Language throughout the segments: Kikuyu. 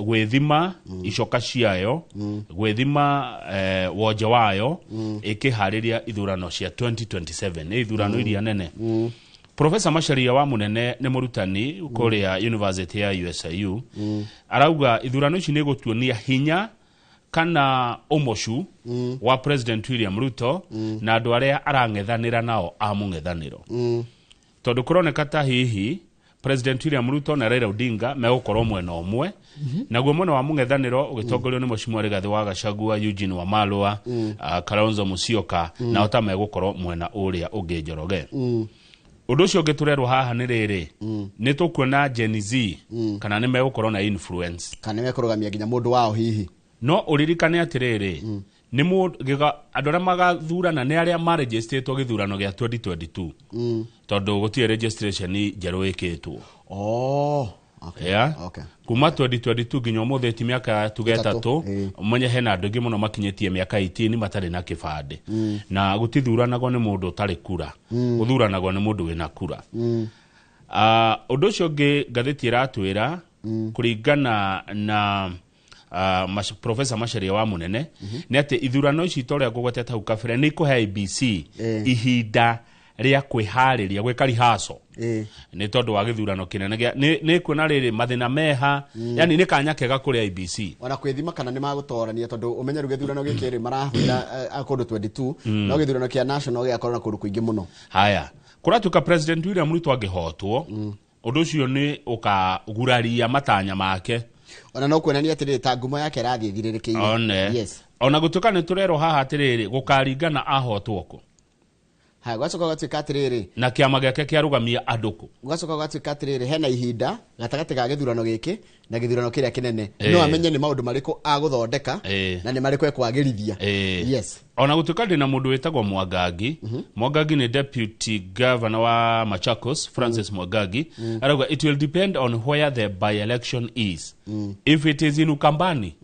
Gwĩthima icoka ciayo, gwĩthima wonje wayo ĩkĩharĩria ithurano cia 2027, nĩ ithurano iria nene. Profesa Macharia wa Munene nĩ mũrutani kũrĩa University ya USIU, arauga ithurano ici nĩ gũtuonia hinya kana ũmocu wa President William Ruto na andũ arĩa arang'ethanĩra nao a mũng'ethanĩro, tondũ kũroneka ta hihi President William Ruto na Raila Odinga megũkorwo mwena ũmwe, naguo mwena wa mũng'ethanĩro ũgĩtongorio nĩ Mheshimiwa Rigathĩ wa Gachagua, Eugene Wamalwa, Kalonzo Musyoka, nao ta megũkorwo mwena ũrĩa ũngĩ. Njoroge, ũndũ ũcio ũngĩ tũrerwo haha nĩ rĩrĩ, nĩ tũkuona Gen Z kana nĩ megũkorwo na influence, kana nĩ mekũrũgamia nginya mũndũ wao hihi. No ũririkane atĩrĩrĩ, nĩ andũ arĩa magathurana nĩ arĩa marejistĩtwo gĩthurano gĩa 2022, tondũ gũtirĩ registration njerũ ĩkĩtwo. Oh, okay. Yeah. Kuma 2022 nginya ũmũthĩ ti mĩaka tuge 3. 3. Ũmenye hena andũ aingĩ mũno makinyĩtie mĩaka 18 matarĩ na kĩbandĩ, na gũtithuranagwo nĩ mũndũ ũtarĩ kura, gũthuranagwo nĩ mũndũ wĩna kura. Ah, ũndũ ũcio ũngĩ ngathĩti ĩratwĩra kũringana na Professor Macharia wa Munene nĩ atĩ ithurano ici, ta ũrĩa ngũgwetete hau kabere, nĩ ikũhe IEBC ihinda rĩa kwĩharĩria gwĩka rehearsal nĩ tondũ wa gĩthurano kĩnene gĩa nĩ kuona rĩrĩ mathĩna meha, yani nĩ kanya kega kũrĩ IEBC. Ona kwĩthima kana nĩ magũtorania, tondũ ũmenye rĩu gĩthurano gĩkĩ rĩ marahũthĩra kũndũ 22, no gĩthurano kĩa national gĩgakorwo na kũndũ kũingĩ mũno. Haya, kũratuĩka President William Ruto angĩhotwo, ũndũ ũcio nĩ ũkaguraria matanya make. Ona no kuonania atĩrĩrĩ, ta ngumo yake ĩrathiĩ ĩthirĩrĩkĩire. One. Ona gũtuĩka nĩ tũrerwo haha atĩrĩrĩ, gũkaringana ahotwo kũ. Haya, gwacoka gũgatuĩka atĩrĩrĩ, na kĩama gĩake kĩarũgamia andũ kũ. Gũgacoka gũgatuĩka atĩrĩrĩ, hena ihinda gatagatĩ ga gĩthurano gĩkĩ na gĩthurano kĩrĩa kĩnene, no amenye nĩ maũndũ marĩkũ agũthondeka na nĩ marĩkũ ekwagĩrithia. Ona gũtuĩka ndĩna mũndũ wĩtagwo Mwangangi. Mwangangi nĩ deputy governor wa Machakos, Francis Mwangangi, arauga it will depend on where the by election is. If it is in Ukambani,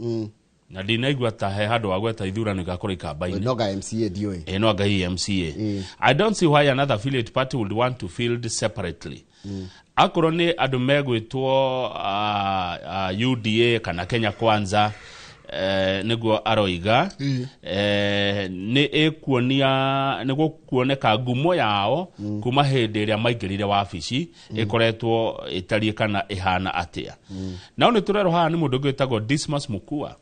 na ndinaigua ta he handũ wa gweta ithurano igakorwo Ikamba-inĩ. Noga MCA ndiũĩ. No anga hihi MCA. I don't see why another affiliate party would want to field separately. Akorwo nĩ andũ megwĩtwo UDA kana Kenya Kwanza, nĩguo aroiga, nĩ ĩkuonia nĩ gũkuoneka ngumo yao kuma hĩndĩ ĩrĩa maingĩrire wabici ĩkoretwo ĩtariĩ kana ĩhana atĩa. Nao nĩ tũrerwo haha nĩ mũndũ ũngĩ wĩtagwo Dismas Mukua,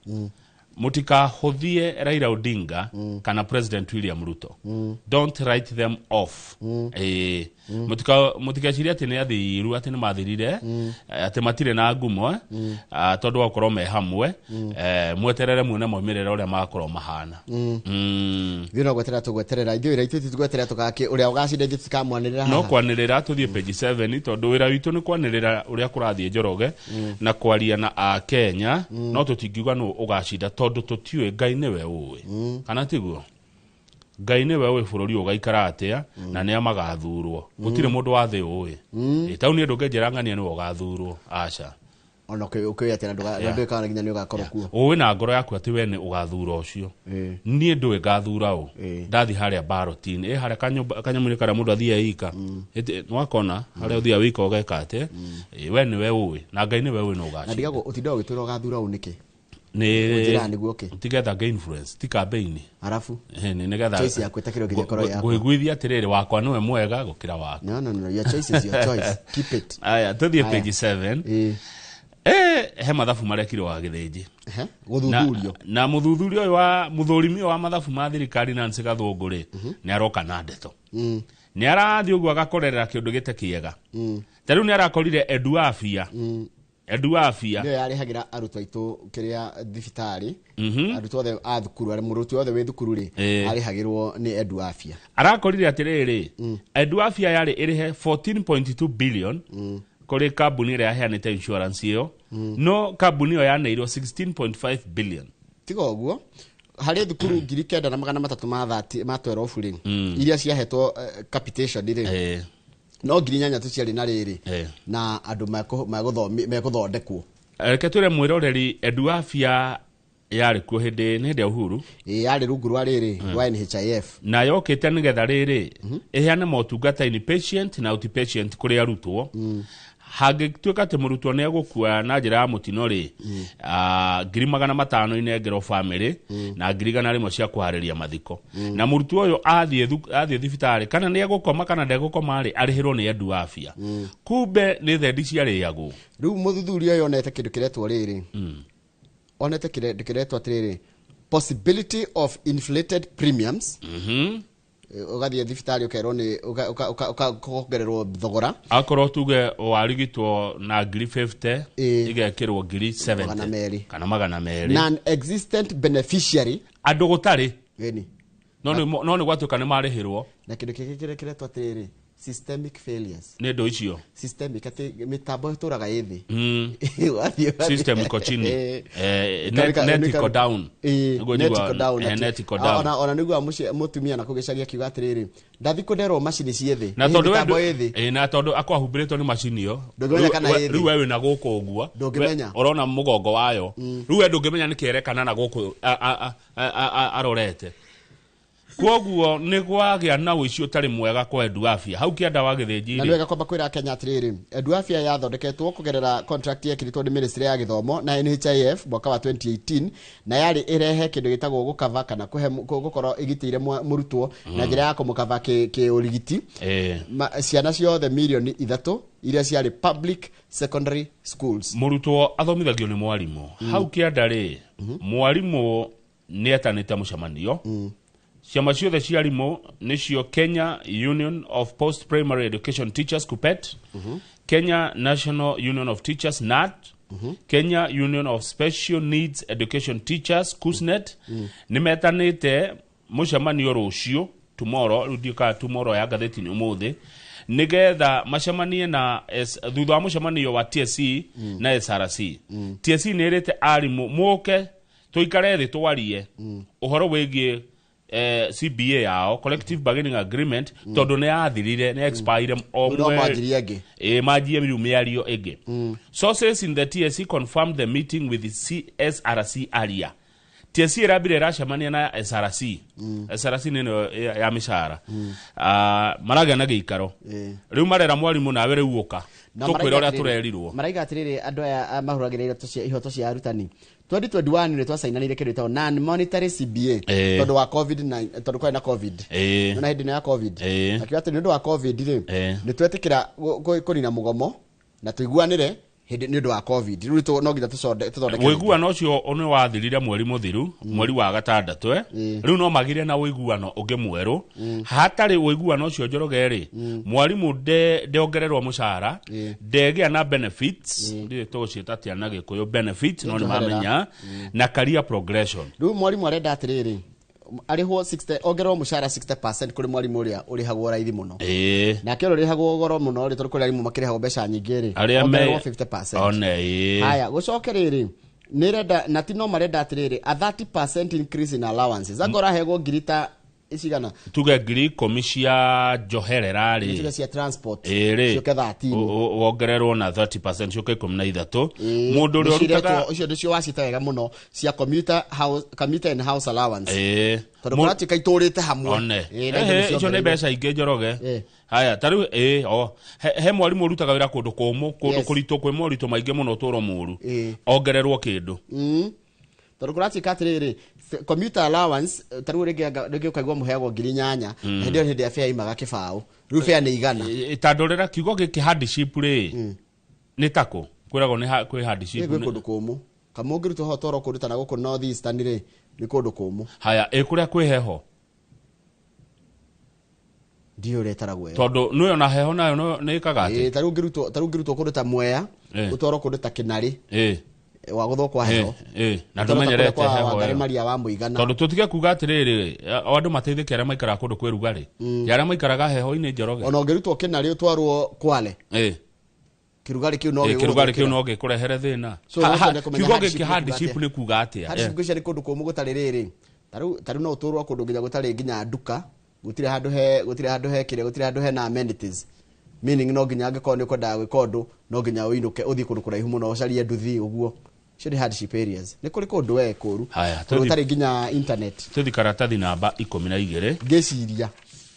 mutikahũthie Raila Odinga kana President William Ruto. Don't write them off. Mutikecirie atĩ nĩ athiru, atĩ nĩ mathirire, atĩ matirĩ na ngumo, tondũ wa gũkorwo me hamwe. Mweterere muone maumĩrĩra ũrĩa magakorwo mahana. Ithuĩ no gweterera tũgweterera, ithuĩ wĩra itũ titugweterera tũgakĩ ũrĩa ũgacinda, ithuĩ tutikamwanĩrĩra No haha. Kwanĩrĩra tũthiĩ page 7, tondũ wĩra witũ nĩ kwanĩrĩra ũrĩa kũrathiĩ, Njoroge, na kwaria na akenya, no tũtingiuga nũ ũgacinda tondũ tũtiũĩ. Ngai nĩwe ũĩ, kana tiguo? Ngai nĩwe ũĩ bũrũri ũyũ ũgaikara atĩa na nĩa magathurwo. Gũtirĩ mũndũ wa thĩ ũĩ. Ĩ, tau niĩ ndũngĩnjĩra ng'ania nĩwe ũgathurwo, aca. Ona ũkĩũĩ atĩ na ndũĩkaga nginya nĩ ũgakorwo kuo. Ũĩ na ngoro yaku atĩ we nĩ ũgathura ũcio. Niĩ ndũĩ ngathura ũ. Ndathi harĩa ballot-inĩ, ĩ harĩa kanyũmba kanyamũ-inĩ karĩa mũndũ athiaga ika. Nĩwakona harĩa ũthiaga wika ũgeka atĩ. Ĩ, we nĩwe ũĩ na Ngai nĩwe ũĩ no Na ũgacinda. Ndigagwo ũtindaga ũgĩtwĩra ũgathura ũ nĩkĩ? Nĩ Njĩra nĩguo kĩ? Tigetha ngĩ influence, ti campaign. Arabu Nĩ nĩgetha choice yaku ĩtakĩrĩ nginya ĩkorwo yakwa. Ngũiguithia atĩrĩrĩ, wakwa nĩwe mwega gũkĩra waku. No, no, no, your choice is your choice, keep it. Aya, tũthiĩ Aya. page 7. He mathabu marekirwo wa Gĩthĩnji. Gũthuthurio. Na mũthuthuria ũyũ wa mũthũrimi ũyũ wa mathabu ma thirikari, Nancy Gathũngũ rĩ, nĩ aroka na ndeto, nĩ arathiĩ ũguo agakorerera kĩũndũ gĩte kĩega. Ta rĩu nĩ arakorire Edu Afia, Edu Afia nĩyo yarĩhagĩra arutwo aitũ kĩrĩa thibitarĩ, arutwo othe a thukuru, arĩa mũrutwo othe wĩ thukuru rĩ, arĩhagĩrwo nĩ Edu Afia. Arakorire atĩrĩrĩ, Edu Afia yarĩ ĩrĩhe 14.2 billion kũrĩ kambuni ĩrĩa yaheanĩte insurance ĩyo, no kambuni ĩyo yaneirwo 16.5 billion. Tiga ũguo, harĩ thukuru 9,300 ma 30 ma 12 rĩ, iria ciahetwo capitation rĩ, no 8,000 tu ciarĩ na rĩrĩ na andũ megũthondekwo. Reke twĩre mwĩroreri, Edu Afia yarĩ kuo hĩndĩ nĩ hĩndĩ ya Uhuru. Ĩ, yarĩ rungu rwa rĩrĩ rwa NHIF. Na yokĩte nĩgetha rĩrĩ ĩheane motungata inpatient na outpatient kũrĩ arutwo. Hangĩtuĩka atĩ mũrutwo nĩ egũkua na njĩra ya mũtino rĩ, 500,000 inengerwo family na 100,000 cia kũharĩria mathiko. Na mũrutwo ũyũ athiĩ thibitarĩ, kana nĩ egũkoma kana ndegũkoma rĩ, arĩhĩrwo nĩ Edu Afya. Kumbe nĩ thendi ciarĩagwo. Rĩu mũthuthuria ũyũ onete kĩndũ kĩretwo rĩrĩ, onete kĩndũ kĩretwo atĩrĩrĩ, possibility of inflated premiums. Ũgathiĩ thibitarĩ ũkerwo nĩ ũkongererwo thogora. Akorwo tuge warigitwo na 50,000, igekĩrwo 70,000 200. Kana 200. Non existent beneficiary. Andũ gũtarĩ. Ĩni. No nĩ gwatuĩka nĩ marĩhĩrwo. Na kĩndũ kĩngĩ kĩrĩa kĩretwo atĩrĩrĩ, systemic failures. Nĩ ndũ icio. Systemic atĩ mĩtambo ĩtũraga ĩ thĩ. Wathiĩ. System iko chini. Net iko down. Nĩguo Net njigua, iko down, atĩ. Net iko down. Ona nĩguo mũtumia na kũgĩcaria akiuga atĩrĩrĩ, ndathi kũnderwo macini ciĩ thĩ. Na tondũ we Mĩtambo ĩ thĩ. Na tondũ akwahumbĩrĩtwo nĩ macini ĩyo. Ndũngĩmenya kana ĩ thĩ. Rĩu we wĩna gũkũ ũguo. Ndũngĩmenya. Ũrona mũgongo wayo. Rĩu we ndũngĩmenya nĩ kĩerekana na gũkũ arorete. Kwoguo nĩ kwagĩa na ũici ũtarĩ mwega kwa Edu Afya. Hau kĩanda wa Gĩthĩnji Na rĩ. nĩ wega kwamba kwĩra Kenya atĩrĩrĩ, Edu Afya yathondeketwo kũgerera contract yekĩrĩtwo nĩ Ministry ya Gĩthomo na NHIF mwaka wa 2018, na yarĩ ĩrehe kĩndũ gĩtagwo gũkava kana kũhe gũkorwo ĩgitĩire mũrutwo na njĩra ya kũmũkava kĩũrigiti. Ciana ciothe 3 mirioni iria ciarĩ public secondary schools. Mũrutwo athomithagio nĩ mwarimũ. Hau kĩanda rĩ, mwarimũ nĩ etanĩte mũcemanio. Ciama ciothe cia arimũ nĩcio Kenya Union of Post Primary Education Teachers, KUPPET, Kenya National Union of Teachers, KNUT, Kenya Union of Special Needs Education Teachers, KUSNET, nĩ metanĩte mũcemanio rũciũ, tomorrow. Rĩu ndiũĩ kana tomorrow ya ngathĩti nĩ ũmũthĩ, nĩgetha macemanie na thutha wa mũcemanio wa TSC na SRC. TSC nĩ ĩrĩte arimũ mũke tũikare thĩ twarie ũhoro wĩgiĩ CBA yao, collective bargaining agreement, tondũ nĩ yathirire, nĩ expire o Rĩu no manjirie ĩngĩ. Ĩ manjie rĩu mĩario ĩngĩ. Sources in the TSC confirmed the meeting with the SRC earlier. TSC ĩrambire ĩracemania na SRC. SRC nĩ ĩno ya mĩcara. Maragĩa na gĩikaro. Rĩu marera mwarimũ nawe rĩu ũka Na tũkwĩra maraiga ũrĩa atĩrĩrĩ- tũrerirwo. Maraiga atĩrĩrĩ, andũ aya mahũragĩra ihoto cia arutani, 2021 nĩ twacainanire kĩndũ gĩtagwo non monetary CBA tondũ wa covid 9, tondũ kwarĩ na COVID. Na hĩndĩ ĩno ya COVID, akiuga atĩ nĩ ũndũ wa COVID rĩ, nĩ twetĩkĩra kũnina mũgomo na tũiguanĩre hĩndĩ nĩ ũndũ wa COVID. Rĩu no nginya tũthondeke. Ũiguano ũcio nĩ wathirire mweri mũthiru, mweri wa gatandatũ. Rĩu no magire na ũiguano ũngĩ mwerũ. Hatarĩ ũiguano ũcio, Njoroge rĩ, mwarimũ ndeongererwo mũcara, ndegĩa na benefits, ndiũĩ tũgũciĩta atĩa na Gĩkũyũ benefits, no nĩ Njoherera. mamenya, na career progression. Rĩu mwarimũ arenda atĩrĩrĩ, arĩhwo 60, ongererwo mũcara 60% kũrĩ mwarimũ ũrĩa ũrĩhagwo raithi mũno. Nake ũrĩa ũrĩhagwo goro mũno rĩ, tondũ kũrĩ arimũ makĩrĩhagwo mbeca nyingĩ rĩ, Arĩa me ongererwo 50%. One, ĩĩ. Haya, gũcoke rĩrĩ, nĩrenda na ti no marenda atĩrĩrĩ, a 30% increase in allowances. Angorwo arahegwo ngiri ta cigana, tuge 10,000 cia njoherera tuge rĩ, cia transport, ĩrĩ ciũke 13. Wongererwo na 30% ciũke 13. Ĩĩ, Mũndũ ũrĩa nĩcio ũrutaga iretwo- icio nĩcio wacita wega mũno cia commuter house, commuter and house allowance, tondũ kũratuĩka itũrĩte hamwe. One. Ĩĩ, na indo Ehe, icio nĩ nĩciongereirwo. mbeca ingĩ, Njoroge. Haya, ta rĩu ĩ o he mwarimũ ũrutaga wĩra kũndũ kũmũ, kũndũ kũritũ, kwĩ moritũ maingĩ mũno, ũtũũro mũũru, ongererwo kĩndũ. Tondũ kũratuĩka atĩrĩrĩ, commuter allowance, ta rĩu rĩngĩ ũkaigua mũheagwo 8,000, na hĩndĩ ĩyo hĩndĩ ya fare imaga 20, rĩu fare nĩ 100. Tandũrĩra kiugo gĩkĩ hardship rĩ, nĩ takũ kwĩragwo nĩ kwĩ hardship. Ĩ, gwĩ kũndũ kũmũ kama ũngĩrutwo ho toro kũndũ ta na gũkũ North Eastern rĩ, nĩ kũndũ kũmũ. Haya, ĩ kũrĩa kwĩ heho? Ndiũĩ ũrĩa ĩtaragwo ĩyo. Tondũ nĩyo na heho nayo nĩ ĩkaga atĩ Ĩ, ta rĩu ũngĩrutwo kũndũ ta Mwea, ũtwarwo kũndũ ta Kĩnarĩ, wagũthwo kwa heho, na ũtwarwo ta kũrĩa ndũmenyerete kwa heho Wangarĩ ĩyo. Maria wa Mũigana. Tondũ tũtige kuga atĩrĩrĩ, o andũ mateithĩke arĩa maikaraga kũndũ kwĩ rugarĩ, ya arĩa maikaraga heho-inĩ, Njoroge. Ona ũngĩrutwo Kĩnarĩ ũtwarwo Kwale, kĩrugarĩ kĩu no Kĩrugarĩ kĩu gĩgũthũkĩra. No gĩkũrehere thĩna. So, no twende kũmenya Kiugo hardship gĩkĩ nĩ kuga hardship atĩa. nĩ kuga atĩa? Hardship ngwĩciria nĩ kũndũ kũmũ gũtarĩ rĩrĩ, ta rĩu no ũtũrwo kũndũ nginya gũtarĩ nginya nduka, gũtirĩ handũ he kĩrĩa, gũtirĩ handũ hena amenities, meaning no nginya angĩkorwo nĩ ũkwendaga gwĩka ũndũ, no nginya ũinũke ũthiĩ kũndũ kũraihu mũno ũcarie nduthi ũguo. Icio nĩ hardship areas, nĩ kũrĩ kũndũ we kũru, Haya, kũndũ gũtarĩ nginya internet. Tũthi karatathi namba 12. Ngĩciria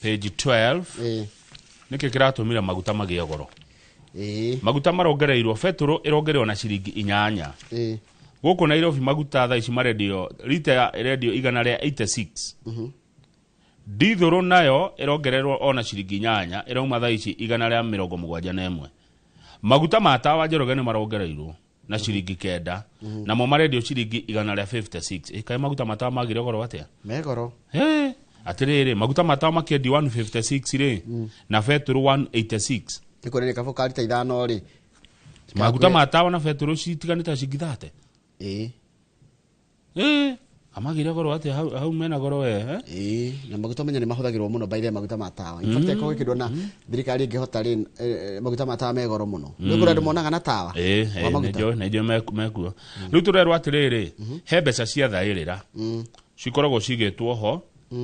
Page 12. Nĩkĩ kĩratũmire maguta magĩe goro? Maguta marongereirwo, betũrũ ĩrongererwo na ciringi 8. Gũkũ Nairobi maguta thaa ici marendio rita ĩrendio 186. Ndithũrũ nayo ĩrongererwo ona ciringi 8, ĩrauma thaa ici 171. Maguta ma tawa Njoroge nĩ marongereirwo na ciringi 9, namo marendio ciringi 156. Ĩ kaĩ maguta ma tawa magire goro atĩa? Megoro. Atĩrĩrĩ, maguta ma tawa makĩendio 156 rĩ, na betũrũ 186. Nĩ kũrĩ nĩ kabo ka rita 5 rĩ. Maguta ma tawa na betũrũ citiganĩte ciringi 30. Amagire goro atĩa hau mena goro we, eh? Na maguta menya nĩ mahũthagĩrwo mũno by the maguta ma tawa. In fact eko gĩkĩrwo na thirikari ĩngĩhota rĩ, maguta ma tawa me goro mũno. Nĩ kũrĩ andũ monaga na tawa. Wa maguta. Nĩnjũĩ mekuo. Rĩu tũrerwo atĩrĩrĩ, he mbeca cia thaĩrĩra cikoragwo cigĩtwo ho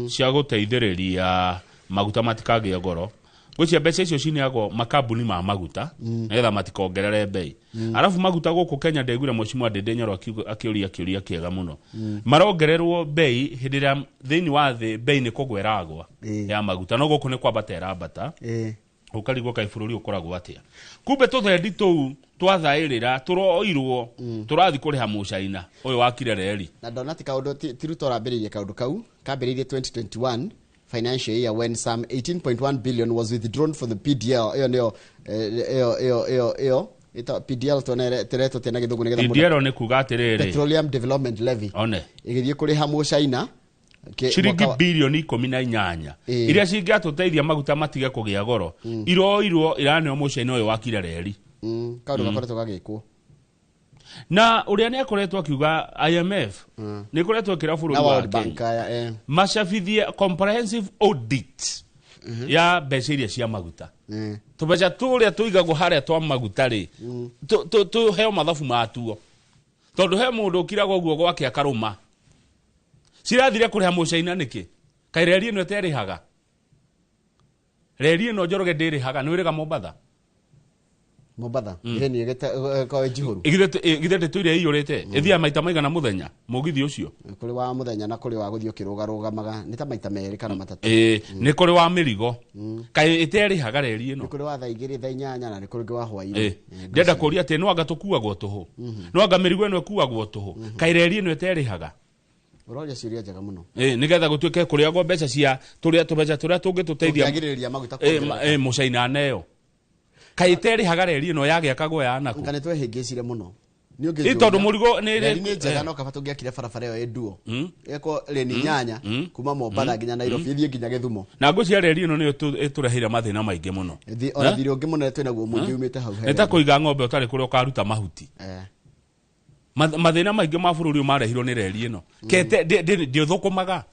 cia gũteithĩrĩria maguta matikagĩe goro. Gwĩcia mbeca icio cineagwo makambuni ma maguta nĩgetha matikongerere bei. Arabu maguta gũkũ Kenya ndaiguire Mheshimiwa Ndindi Nyoro akĩũria kĩũria kĩega mũno. Marongererwo bei hĩndĩ ĩrĩa thĩinĩ wa thĩ bei nĩ kũgwa ĩragwa ya maguta, no gũkũ nĩ kwambata ĩrambata. Ũkarigwo kaĩ bũrũri ũkoragwo atĩa. Kumbe tũthendi tũu twathaĩrĩra tũroirwo tũrathiĩ kũrĩha mũcaina ũyũ wakire reri. Na ndona ti kaũndũ ti Ruto arambĩrĩirie kaũndũ kau, kambĩrĩirie 2021 financial year when some 18.1 billion was withdrawn from the PDL. Iyo nĩyo, iyo, iyo, iyo, iyo. Ita PDL tuonere, teretwo tena gĩthũngũ nĩgetha mũndũ PDL nĩ kuga atĩrĩrĩ. Petroleum Development Levy. One. Ĩgĩthiĩ kũrĩha mũcaina, Ciringi mwaka wa bilioni 18. Iria cingĩatũteithia maguta matige kũgĩa goro. Iroirwo iraneo mũcaina ũyũ wakire reri. Kaũndũ gakoretwo gagĩkwo. Na ũrĩa nĩ akoretwo akiuga IMF, nĩ ĩkoretwo ĩkĩra bũrũri Na wa World Kenya. Bank, aya, Macabithie comprehensive audit ya mbeca iria cia maguta. Tũbeca tũrĩa tũigagwo harĩa twa maguta rĩ, tũheo mathabu matuo. Tondũ he mũndũ ũkiraga ũguo gwake akarũma. Cirathire kũrĩha mũcaina nĩkĩ? Kaĩ reri ĩno ĩterĩhaga? Reri ĩno Njoroge ndĩrĩhaga, nĩ wĩrĩga Mombatha? Mombatha? Ĩĩ, nĩ ĩgĩte, kwa njihũru. Ĩgithĩ ndĩtũire ĩiyũrĩte? Ĩthiaga maita maigana mũthenya, mũgithi ũcio? Kũrĩ wa mũthenya na kũrĩ wa gũthiĩ ũkĩrũgarũgamaga, nĩ ta maita merĩ kana matatũ. Nĩ kũrĩ wa mĩrigo. Kaĩ ĩterĩhaga reri ĩno? Nĩ kũrĩ wa thaa igĩrĩ, thaa inyanya, na nĩ kũrĩ ũngĩ wa hwaĩ-inĩ. Ndĩrenda kũũria atĩ no anga tũkuagwo tũhũ? No anga mĩrigo ĩno ĩkuagwo tũhũ? Kaĩ reri ĩno ĩterĩhaga? Ũroria ciũria njega mũno. Nĩgetha gũtuĩke kũrĩagwo mbeca cia tũrĩa tũbeca tũrĩa tũngĩtũteithia. Tũngĩagĩrĩria maguta kuongerereka. Mũcaina neo. Kaĩ ĩterĩhaga reri ĩno yagĩakagwo ya nakũ? Kana nĩtwehĩngĩcire mũno. Nĩ ũngĩ Ĩ, tondũ njũria. mũrigo nĩ Reri nĩ njega, no kaba tũngĩakire barabara ĩyo ĩ nduo. Ĩko reni 8 kuma Mombatha nginya Nairobi, ĩthiĩ nginya Gĩthumo. Na ngwĩciria reri ĩno nĩyo ĩtũreheire mathĩna maingĩ mũno. Ĩthiĩ, ona thirĩ ũngĩ mũnene twĩnaguo mũingĩ umĩte hau Nĩ ta kũiga ng'ombe ũtarĩ kũrĩa ũkaruta mahuti. Mathĩna maingĩ ma bũrũri ũyũ marehirwo nĩ reri ĩno. Kete, ndĩthũkũmaga.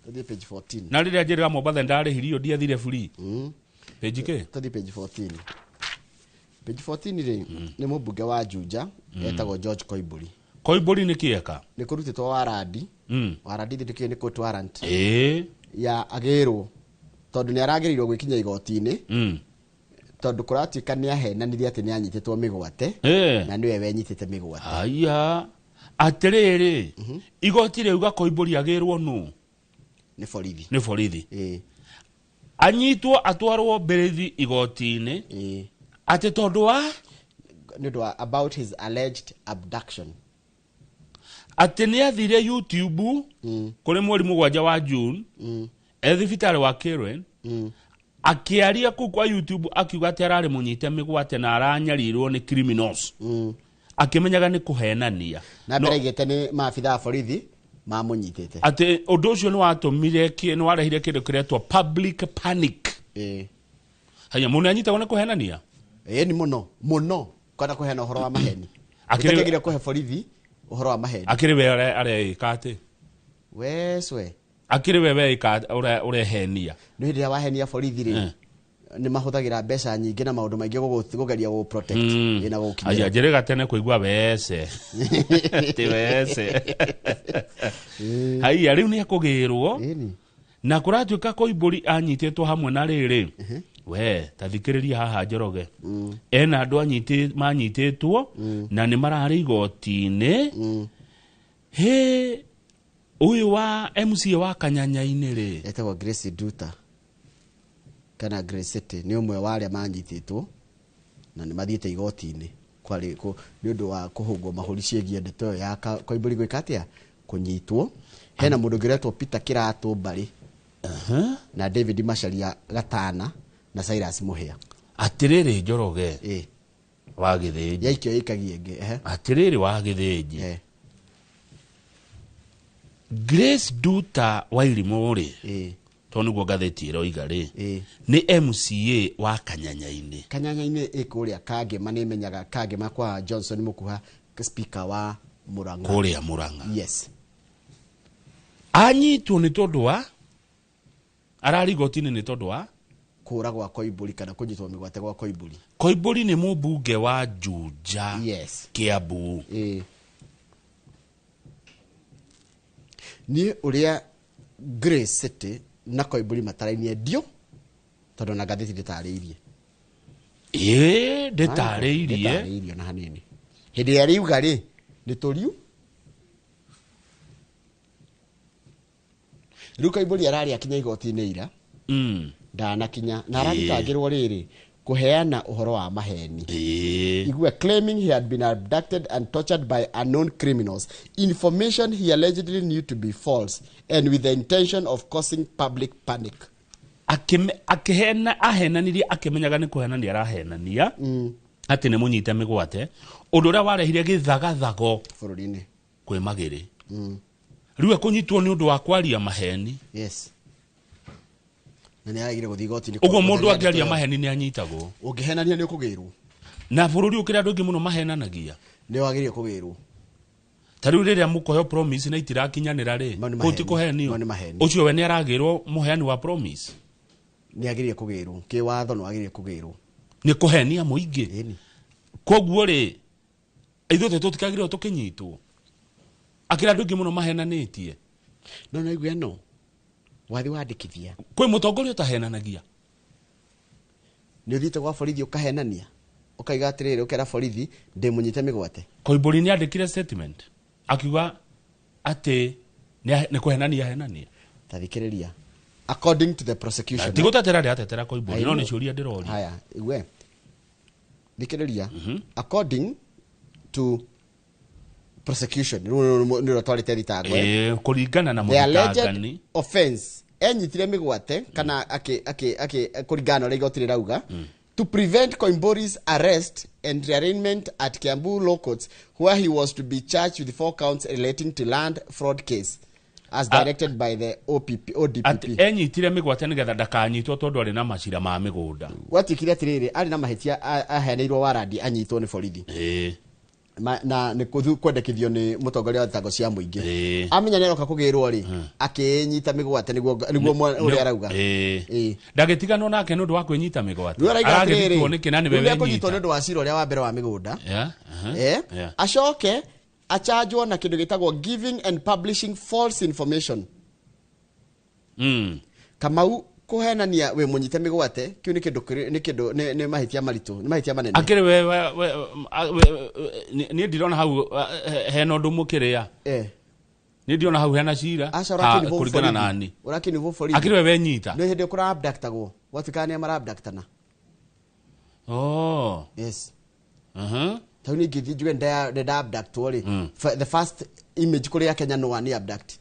Tũthiĩ page 14. Na rĩrĩa njĩrĩga Mombatha ndarĩhirio, ndiathire free. Page kĩ? Tũthiĩ page 14. Page 14 rĩ, nĩ mũmbunge wa Juja, etagwo George Koimburi. Koimburi nĩ kĩeka? Nĩ kũrutĩtwo warandi. Warandi thĩ ndĩkĩũĩ nĩ court warrant. Ya agĩrwo. Tondũ nĩ aragĩrĩirwo gwĩkinya igoti-inĩ. Tondũ kũratuĩka nĩ ahenanirie atĩ nĩ anyitĩtwo mĩgwate. Na nĩwe wenyitĩte mĩgwate. Aya. Atĩrĩrĩ, igoti rĩuga Koimburi agĩrwo nũ? Nĩ borithi. Nĩ borithi. Anyitwo atwarwo mbĩrĩthi igoti-inĩ. Atĩ tondũ wa? Nĩ ũndũ wa about his alleged abduction. Atĩ nĩ athire YouTube kũrĩ mweri 7 wa June, e thibitarĩ wa Karen, akĩaria kũu kwa YouTube akiuga atĩ ararĩ mũnyite mĩgwate na aranyarirwo nĩ criminals. Akĩmenyaga nĩ kũhenania. Na mbere aigĩte nĩ maabitha a borithi mamũnyitĩte. Atĩ ũndũ ũcio nĩ watũmire nĩ warehire kĩndũ kĩretwo public panic. Haya, mũndũ anyitagwo nĩ kũhenania? Ĩĩ, nĩ mũno, mũno. Kana kũheana ũhoro wa maheni. Ĩtĩkagĩria kũhe borithi ũhoro wa maheni. Akĩrĩ we areĩka atĩ? We cwe. Akĩrĩ we weĩka ũrehenia. Nĩ hĩndĩ ĩrĩa wahenia borithi rĩ, nĩ mahũthagĩra mbeca nyingĩ na maũndũ maingĩ kũgeria gũgũ protect. Ĩ, na gũgũkinyĩra. Aya, njĩrĩga tene kũigua wece. Ti wece. Haiya, rĩu nĩ ekũgĩrwo. Na kũratuĩka Koimburi anyitĩtwo hamwe na rĩrĩ. We, ta thikĩrĩria haha Njoroge. Ena andũ manyitĩtwo, na nĩ mararĩ igoti-inĩ. Hĩ, ũyũ wa MCA wa Kanyanya-inĩ rĩ. Etagwo Grace Nduta. Kana Grace City, nĩ ũmwe wa arĩa manyitĩtwo. Na nĩ mathiĩte igoti-inĩ kwarĩ nĩ ũndũ wa kũhũngwo mahũri ciĩgiĩ ndeto ĩyo ya Koimbũri gwĩka atĩa, kũnyitwo. Hena mũndũ ũngĩ ũretwo Peter Kĩratũ Mbarĩ na David Macharia Gatana na Cyrus Mũhĩa. Atirĩrĩ Njoroge wa Gĩthĩnji. Yaikio ĩikagia ĩngĩ, ehe. Atirĩrĩ wa Gĩthĩnji. Grace Nduta Wairimũ rĩ, tondũ nĩguo ngathĩti ĩroiga rĩ, nĩ MCA wa Kanyanya-inĩ. Kanyanya-inĩ ĩ kũrĩa Kangema, nĩ menyaga Kangema kwa Johnson Mũkuha, speaker wa Murang'a. Kũrĩa Murang'a. Yes. Anyitwo nĩ tondũ wa arari igoti-inĩ nĩ tondũ wa kũra gwa Koimbũri kana kũnyitwo mĩgwate gwa Koimbũri. Koimbũri nĩ mũmbunge wa Juja. Yes. Kiambu. Niĩ ũrĩa Grace City na Koimbũri matarainie ndio, tondũ na ngathĩti ndĩtarĩirie. Ndĩtarĩirie. Ndĩtarĩirie na hanini. Hĩndĩ ĩrĩa rĩuga rĩ, nĩ tũriu. Rĩu Koimbũri ararĩ akinya igoti-inĩ ira. Ndanakinya. Na arathitangĩrwo rĩrĩ, kũheana ũhoro wa maheni. Igua, claiming he had been abducted and tortured by unknown criminals. Information he allegedly knew to be false and with the intention of causing public panic. Akĩhena, ahenanirie akĩmenyaga nĩ kũhenania arahenania. Atĩ nĩ mũnyite mĩgwate. Ũndũ ũrĩa warehire gĩthagathago bũrũri-inĩ. Kwĩ Magĩrĩ. Rĩu ekũnyitwo nĩ ũndũ wa kwaria maheni. Yes. Na nĩ araigire gũthiĩ igoti-inĩ Ũguo mũndũ kũtheria angĩaria ndeto ĩyo. maheni nĩ anyitagwo. Ũngĩhenania nĩ ũkũgĩrwo. Na bũrũri ũkĩrĩ andũ aingĩ mũno mahenanagia. Nĩ wagĩrĩire kũgĩrwo. Ta rĩu rĩrĩa mũkoheo promise na itirakinyanĩra rĩ, Mau nĩ kũu ti maheni. kũhenio. Mau nĩ maheni. Ũcio we nĩ aragĩrwo mũheani wa promise. Nĩ agĩrĩire kũgĩrwo. Kĩwatho nĩ wagĩrĩire kũgĩrwo. Nĩ kũhenia mũingĩ. Ĩni. Koguo rĩ, ithuĩ tũtikagĩrĩirwo tũkĩnyitwo. Akĩra andũ aingĩ mũno mahenanĩtie. No no igua ĩno. Wathi wandĩkithia. Kwĩ mũtongoria ũtahenanagia. Nĩ ũthiĩte gwa borithi ũkahenania. Ũkaiga atĩrĩrĩ, ũkera borithi ndĩmũnyite mĩgwate. Koimbũri nĩ andĩkire statement akiuga atĩ nĩ kũhenania ahenania. Ta thikĩrĩria. According to the prosecution. Ti gũtetera ndĩratetera Koimbũri, no I nĩ know. ciũria ndĩroria. Haya, igue. Thikĩrĩria. According to prosecution, rĩu nĩ rũtwarĩte thitango, eh? Kũringana na The alleged mũthitangani. offense enyitire mĩgwate kana akĩ kũringana na ũrĩa igoti rĩrauga, to prevent Koimburi's arrest and rearraignment at Kiambu Law Courts, where he was to be charged with 4 counts relating to land fraud case as directed by the OPP, ODPP. Atĩ enyitire mĩgwate nĩgetha ndakanyitwo tondũ arĩ na macira ma mĩgũnda. Gwatuĩkire atĩrĩrĩ, arĩ na mahĩtia aheanĩirwo warandi anyitwo nĩ borithi. Na nĩ kwendekithio nĩ mũtongoria wa thitango cia mũingĩ. Amenya nĩ aroka kũgĩrwo rĩ, akĩnyita mĩgwate nĩguo ũrĩa arauga. Ndagĩtiganwo nake nĩ ũndũ wa kwĩnyita mĩgwate. Rĩu arauga atĩrĩrĩ, Aragĩthitwo nĩkĩ na nĩwe rĩu nĩekũnyitwo wenyita? nĩ ũndũ wa cira ũrĩa wa mbere wa mĩgũnda. Acoke achanjwo na kĩndũ gĩtagwo giving and publishing false information. Kamau kũhenania wĩ mũnyite mĩgwate, kĩu nĩ kĩndũ kĩrĩ, nĩ kĩndũ, nĩ, nĩ mahĩtia maritũ, nĩ mahĩtia manene. Akĩrĩ we, we, we, a, we, we, nĩ, niĩ ndirona hau, a, he, hena ũndũ mũkĩrĩa. Niĩ ndirona hau hena cira. Aca, Ha, ũrakĩnivũ kũringana borithi. na niĩ. Ũrakĩnivũ borithi. Akĩrĩ we wenyita. Nĩ hĩndĩ kũra abductagwo. Gwatuĩkaga nĩ mara abductana. Yes. Ta rĩu niĩ ingĩthiĩ njuge nĩ nda abductwo rĩ. The first image kũrĩa Kenya no nĩ abduct.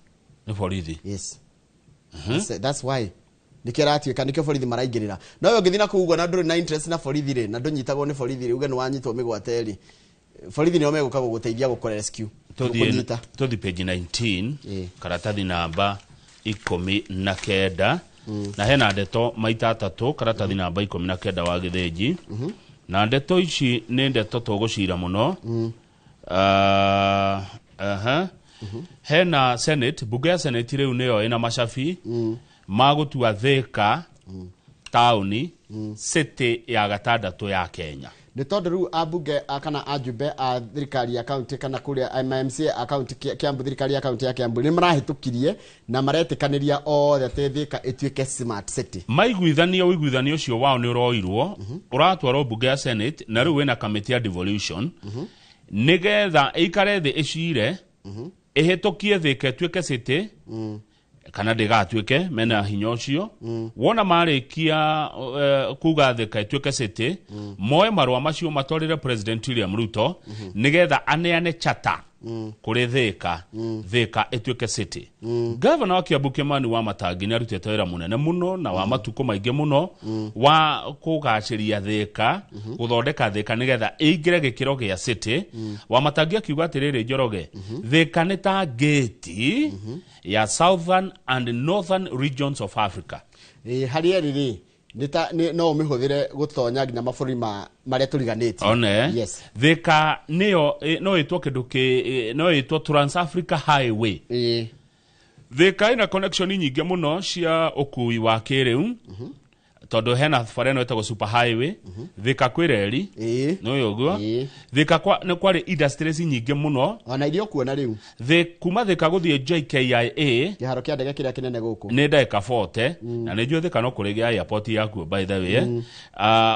Nĩ borithi. Yes. That's why. Nĩkĩo ĩratuĩka, nĩkĩo borithi maraingĩrĩra. No we ũngĩthiĩ na kũu ũguo na ndũrĩ na interest na borithi rĩ, na ndũnyitagwo nĩ borithi rĩ, uge nĩ wanyitwo mĩgwate rĩ, borithi nĩo megũka gũgũteithia gũkũ rescue. Gũkũnyita. Tũthiĩ page 19, karatathi namba 19. Na hena ndeto maita atatũ, karatathi namba 19 wa Gĩthĩnji. Na ndeto ici nĩ ndeto tũgũcira mũno. Hena Senate, bunge ya Senate rĩu nĩyo ĩna macabi ma gũtua Thika taũni city ya gatandatũ ya Kenya. Nĩ tondũ rĩu ambunge kana ajumbe a thirikari ya county kana kũrĩa MMC a county Kiambu, thirikari ya county ya Kiambu nĩ marahĩtũkirie na maretĩkanĩria othe atĩ Thika ĩtuĩke smart city. Maiguithania, ũiguithanio ũcio wao nĩ ũroirwo, ũratwarwo bunge ya Senate na rĩu wĩna kamĩtĩ ya devolution nĩgetha ĩikare thĩ ĩcire ĩhĩtũkie Thika ĩtuĩke city. Kana ndĩgatuĩke mena hinya ũcio. Wona marĩkia kuga Thika ĩtuĩke city, moe marũa macio matwarĩre President William Ruto nĩgetha aneane charter kũrĩ Thika, Thika ĩtuĩke city. Gavana wa Kiambu Kimani wa Matangi nĩ arutĩte wĩra mũnene mũno na wa matukũ maingĩ mũno wa kũgacĩria Thika, gũthondeka Thika nĩgetha ĩingĩre gĩkĩro gĩa city. Wa Matangi akiuga atĩrĩrĩ, Njoroge, Thika nĩ ta gate ya southern and northern regions of Africa. Harĩ erĩ rĩ, nĩ ta no ũmĩhũthĩre gũtonya nginya mabũrũri ma marĩa tũriganĩtie. One. Yes. Thika nĩyo no ĩtwo kĩndũ kĩ no ĩtwo Trans Africa Highway. Thika ĩna connection nyingĩ mũno cia ũkui wa kĩrĩu, tondũ hena bara ĩno ĩtagwo super highway. Thika kwĩ reri. Nĩ ũguo. Thika nĩ kwarĩ industries nyingĩ mũno. Ona iria ũkuona rĩu. Kuma Thika gũthiĩ JKIA, kĩharo kĩa ndege kĩrĩa kĩnene gũkũ, nĩ ndagĩka 40, na nĩ njũĩ Thika no kũrĩ gĩa airport yakuo, by the way.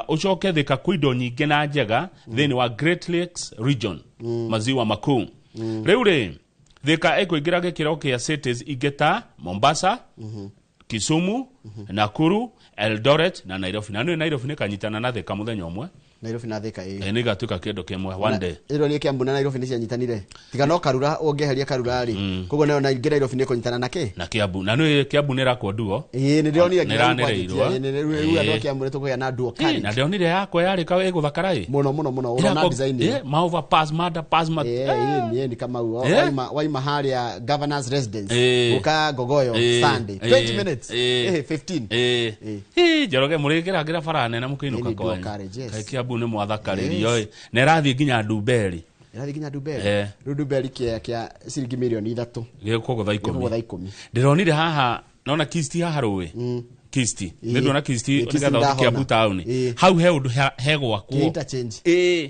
Ũcoke Thika kwĩ indo nyingĩ na njega thĩinĩ wa Great Lakes region, maziwa makuu. Rĩu rĩ, Thika ĩkũingĩra gĩkĩro kĩa cities ingĩ ta Mombasa, Kisumu, Nakuru, Eldoret na Nairobi. Na nĩ Nairobi nĩ kanyitana na Thika mũthenya ũmwe. Nairobi na Thika, ĩĩ. Nĩ igatuĩka kĩndũ kĩmwe one day. Ĩro nĩ Kiambu na Nairobi nĩ cianyitanire, tiga no Karura, ũngĩeheria Karura rĩ, koguo nayo na ingĩ Nairobi nĩ kũnyitana na kĩ? Na Kiambu. Na nĩ Kiambu nĩ ĩrakwo nduo. Ĩĩ, nĩ ndĩronire nginya rĩu. Nĩranĩrĩirwo. Kwanjĩtie, ĩĩ, rĩu andũ a Kiambu nĩ tũkũgĩa na duo Na carriage. ndĩronire yakwa yarĩ ka ĩgũthakara ĩ. Mũno mũno mũno, ũrona design ĩyo. Ma overpass, ma underpass, ma Ĩĩ, ĩĩ, nĩ Kamau. Waima harĩa governor's residence gũka Ngogoyo Sunday, 20 minutes, 15. Ĩ, Njoroge, mũrĩkĩragĩra bara nene mũkĩinũka Ĩĩ, nĩ dual kwanyu. carriage, yes. Kaĩ Kiambu nĩ mwathakarĩrio ĩ. Na ĩrathiĩ nginya Ndumberi. Ĩrathiĩ nginya Ndumberi. Rĩu Ndumberi kĩa ciringi mirioni 3 gĩkũgũtha 10. Gĩkũgũtha 10. Ndĩronire haha nona Kisti haha rũĩ Kisti, nĩ ndona Kisti. Ĩĩ, Kisti. Nĩgetha ũthiĩ Kiambu Ndahona. taũni, hau he ũndũ hegwakwo. Kĩ interchange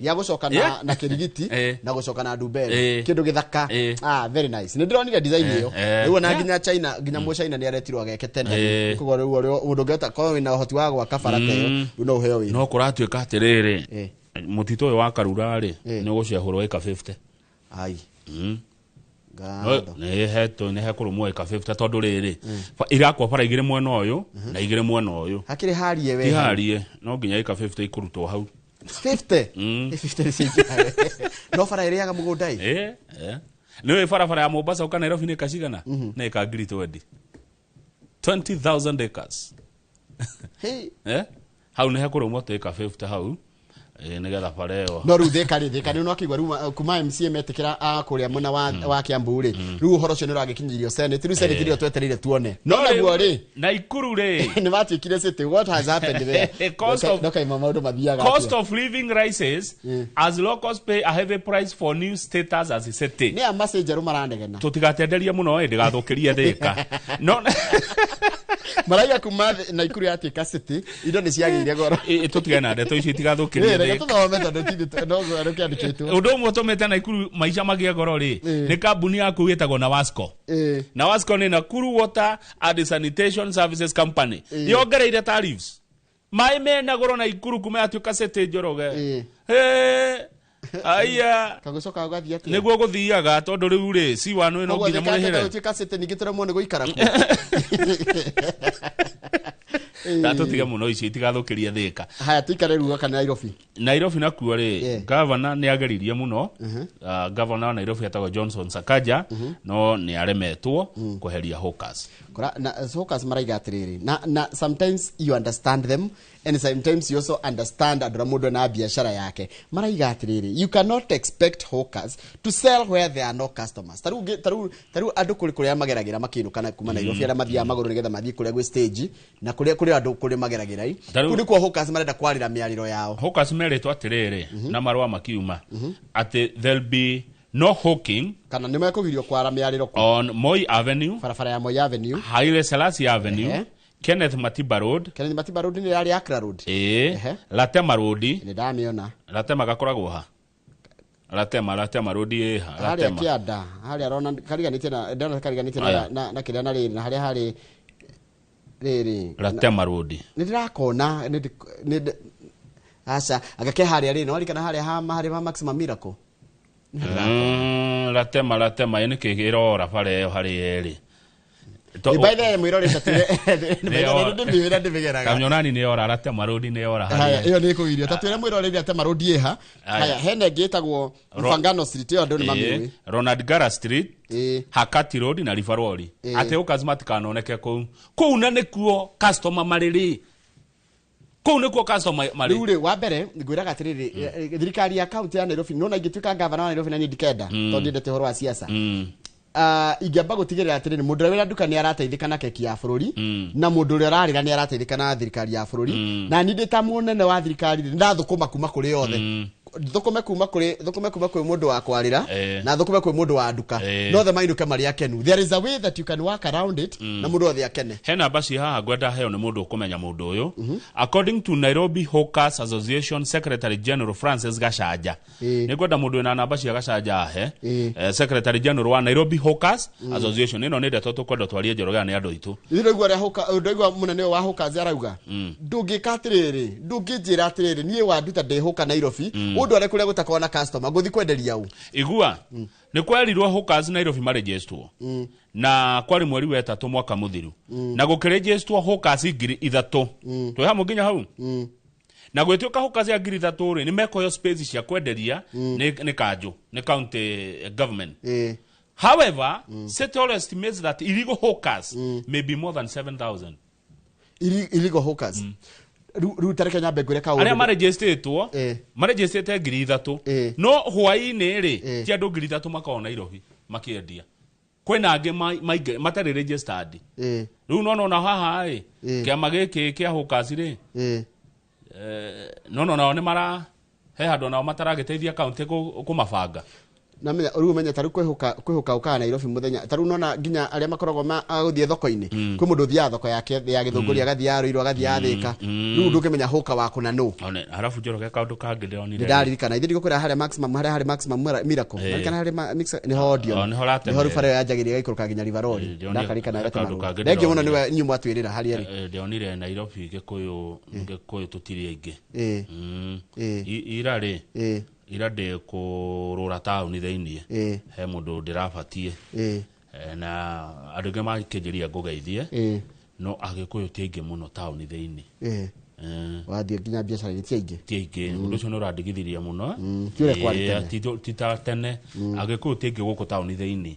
ya gũcoka na na Kĩrigiti na gũcoka na Ndumberi. Kĩndũ gĩthaka. Ah, very nice, nĩ ndĩronire design ĩyo. Rĩu ona nginya China, nginya mũ China nĩ aretirwo ageke tene. Koguo rĩu ũrĩa mũndũ ũngĩhota korwo wĩna ũhoti wa gwaka bara ta ĩyo, rĩu no ũheo wĩra. No kũratuĩka atĩrĩrĩ, mũtitũ ũyũ wa Karura rĩ, nĩ ũgũcehũrwo ĩka 50. Ai. Ngatho. Nĩ hetwo, nĩ hekũrũmwo ĩka 50, tondũ rĩrĩ, irakwo bara igĩrĩ mwena ũyũ na igĩrĩ mwena ũyũ. Hakĩrĩ harie we. Ti harie, no nginya ĩka 50 ikũrutwo hau. 50? 50 nĩ ciaingĩha, no bara ĩrĩaga mũgũnda ĩ. Ĩ, nĩ ũĩ barabara ya Mombasa ũka Nairobi nĩ ĩka cigana? Nĩ ĩka ngiri 20, 20,000 acres. Hey. Hau nĩ hekũrũmwo tũ ĩka 50 hau, nĩgetha bara ĩyo. No rĩu Thika rĩ, Thika nĩ ũrakĩigua rĩu kuma MCA metĩkĩra a kũrĩa mwena wa Kiambu rĩ, rĩu ũhoro ũcio nĩ ũragĩkinyĩrio Senate. Rĩu Senate nĩyo twetereire tuone, no naguo rĩ, Naikuru rĩ, nĩ matuĩkire city. What has happened there? Cost of- No kaima maũndũ mathiaga Cost atĩa? of living rises as locals pay a heavy price for new status as a city. Nĩ a macĩ njerũ maranegena. Tũtigatenderie mũno ĩ, ndĩgathũkĩrie Thika, no Maraiga kuma Naikuru yatuĩka city, indo nĩ ciagĩire goro. Tũtigane na ndeto icio, itigathũkĩrie Ĩ, reke Thika. tũthome tondũ no rũkĩandĩkĩtwo. Ũndũ ũmwe ũtũmĩte Naikuru maica magĩe goro rĩ, nĩ kambuni yaku ĩtagwo Nawasco. Nawasco nĩ Nakuru Water and Sanitation Services Company. Yongereire tariffs, maĩ mena goro Naikuru kuma yatuĩka city, Njoroge. Hĩ, aya. Kagũcoka ũgathiĩ atĩa? Nĩguo gũthiaga, tondũ rĩu rĩ, C1 no Koguo nginya Thika mũrĩhĩre. gũtuĩka city, ningĩ tũremwo nĩ gũikara kuo. Ndatũtige mũno, icio itigathũkĩrie Thika. Haya, tuikare rĩu gaka Nairobi. Nairobi nakuo rĩ, gavana nĩ ageririe mũno. Gavana wa Nairobi etagwo Johnson Sakaja, no nĩ aremetwo kweheria hawkers. Kora, na hawkers maraiga atĩrĩrĩ, na sometimes you understand them and sometimes you also understand andũ arĩa mũndũ na biacara yake. Maraiga atĩrĩrĩ, you cannot expect hawkers to sell where there are no customers. Tarĩu andũ kũrĩ kũrĩa mageragĩra makĩinũka na kuma Nairobi, arĩa mathiaga magũrũ nĩgetha mathiĩ kũrĩa gwĩ stage na kũrĩa kũrĩ andũ kũrĩ mageragĩra i Tarĩu- kũu nĩkuo hawkers marenda kwarĩra mĩarĩro yao. Hawkers merĩtwo atĩrĩrĩ na marũa makiuma atĩ there'll be no hawking kana nĩ mekũgirio kwara mĩarĩro kũ on Moi Avenue, barabara ya Moi Avenue, Haile Selassie Avenue, Kenneth Matiba Road, Kenneth Matiba Road nĩ yarĩ Accra Road. Ĩĩ, Latema Road. Nĩ ndamĩona. Latema gakoragwo ha? Latema Road ĩ ha? Harĩa Latema. kĩanda harĩa rona kariganĩtie na ndona kariganĩtie na Aya. na kĩrĩa na rĩrĩ na harĩa harĩ rĩrĩ. Latema Road. Nĩ ndĩrakona nĩ aca anga ke harĩa rĩ, no kana harĩa ha harĩ ma Maximum Miracle. Latema ĩ nĩkĩ ĩrora bara ĩyo harĩ erĩ? By the way mwirore tatire ndimĩwĩra ndĩmĩgeraga Kamnyonani nĩ ora Ratema Road nĩ ora haya iyo nĩ kũgirio tatwĩre mwirore Ratema Road ĩha haya hena ĩngĩ ĩtagwo Mfangano Street ĩyo andũ nĩ mamĩũĩ Ronald Gara Street Hakati Road na River Road atĩ hawkers matikanoneke kũu kũu na nĩkuo customer marĩrĩ kũu nĩkuo customer marĩ rĩu rĩ wa mbere ngwĩraga atĩrĩrĩ thirikari ya kaunti ya Nairobi nona ingĩtuĩka gavana wa Nairobi na niĩ ndikenda tondũ ndiendete ũhoro wa siasa ingĩamba gũtigĩrĩra atĩrĩrĩ mũndũ ũrĩa wĩna nduka nĩ arateithĩka na keki ya bũrũri na mũndũ ũrĩa ũrarĩra nĩ arateithĩka na thirikari ya bũrũri na niĩ ndĩ ta mũnene wa thirikari rĩ ndathũkũma kuma kũrĩ othe thũkũme kuma kwĩ mũndũ wa kwarĩra na thũkũme kwĩ mũndũ wa nduka no othe mainũke marĩ akenu. There is a way that you can work around it na mũndũ othe akene. He namba ci haha ngwenda heo nĩ mũndũ ũkũmenya mũndũ ũyũ. According to Nairobi Hawkers Association Secretary General Francis Gachanja, nĩ ngwenda mũndũ wĩna namba cia Gachanja ahe Secretary General wa Nairobi Hawkers Association. Ĩno nĩ ndeto tũkwenda twarie Njoroge nĩ andũ aitũ. Ndĩraigua ũrĩa ndĩraigua mũnene wa Hawkers arauga ndũngĩka atĩrĩrĩ ndũngĩnjĩra atĩrĩrĩ niĩ wanduta ndĩ hawker Nairobi ũndũ arĩa kũrĩa gũtakorwo na customer ngũthi kwenderia ũ igua nĩ kwerirwo hawkers Nairobi marejestwo na kwari mweri wa 3 mwaka mũthiru na gũkĩrejestwo hawkers 3,000 twĩ hamwe nginya hau na gwĩtuĩka hawkers ya 3,000 rĩ nĩ mekũheo space cia kwenderia nĩ kanjũ nĩ county government. However, City Hall estimates that illegal hawkers may be more than 7,000. Illegal hawkers. Rĩu tareke nyambe ngwĩre kaũndũ. Arĩa marejestĩtwo marejestĩte 3,000 no hwaĩ-inĩ rĩ ti andũ 3,000 makoragwo Nairobi makĩendia. Kwĩna angĩ matarĩ registered. Rĩu no nona haha ĩ kĩama gĩkĩ kĩa hawkers rĩ no nao nĩ mara he handũ nao mataragĩteithia kaunti kũmabanga. Na menya rĩu ũmenye ta rĩu kwĩhũka ũkaga Nairobi mũthenya ta rĩu nona nginya arĩa makoragwo agũthiĩ thoko-inĩ kwĩ mũndũ ũthiaga thoko yake ya Gĩthũngũri agathiĩ Ruiru agathiĩ Thĩka rĩu ndũngĩmenya hũka waku na nũ. One harabu Njoroge kaũndũ kangĩ ndĩronire nĩndaririkana ithuĩ ndigũkwĩra harĩa maximum harĩa harĩ maximum miracle ndirikana harĩ nĩho Odeon nĩho rũbara yanjagĩrĩria ĩgaikũrũka nginya River Road ndakarikana Ratema Road thengiũ mũno nĩwe inyuĩ mwatwĩrĩra harĩa rĩ ndĩronire Nairobi Gĩkũyũ tũtirĩ aingĩ ira rĩ ira ndĩ kũrũra taũni thĩiniĩ he mũndũ ndĩrabatie na andũ aingĩ makĩnjĩria ngũgeithie no Agĩkũyũ ti aingĩ mũno taũni thĩiniĩ wathiĩ nginya biacara-inĩ ti aingĩ ti aingĩ ũndũ ũcio nĩ ũrandigithirie mũno ti ũrĩa kwarĩ tene ti ta tene Agĩkũyũ ti aingĩ gũkũ taũni thĩiniĩ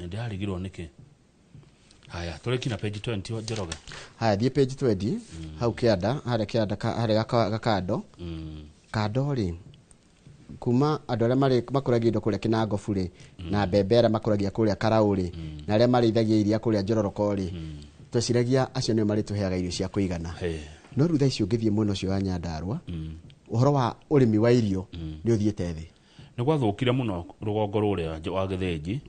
ndĩrarigirwo nĩkĩ. Haya tũrĩ kinya page 20 Njoroge. Haya thiĩ page 20 hau kĩanda harĩa kĩanda harĩa gakando kando rĩ kuma andũ arĩa marĩ makũragia indo kũrĩa Kĩnangobu rĩ na mbembe arĩa makũragia kũrĩa Karaũ rĩ na arĩa marĩithagia iria kũrĩa Njororoko rĩ tweciragia acio nĩo marĩtũheaga irio cia kũigana no rĩu thaa ici ũngĩthiĩ mwena ũcio wa Nyandarua ũhoro wa ũrĩmi wa irio nĩ ũthiĩte thĩ. Nĩ gwathũkire mũno rũgongo rũrĩa wa Gĩthĩnji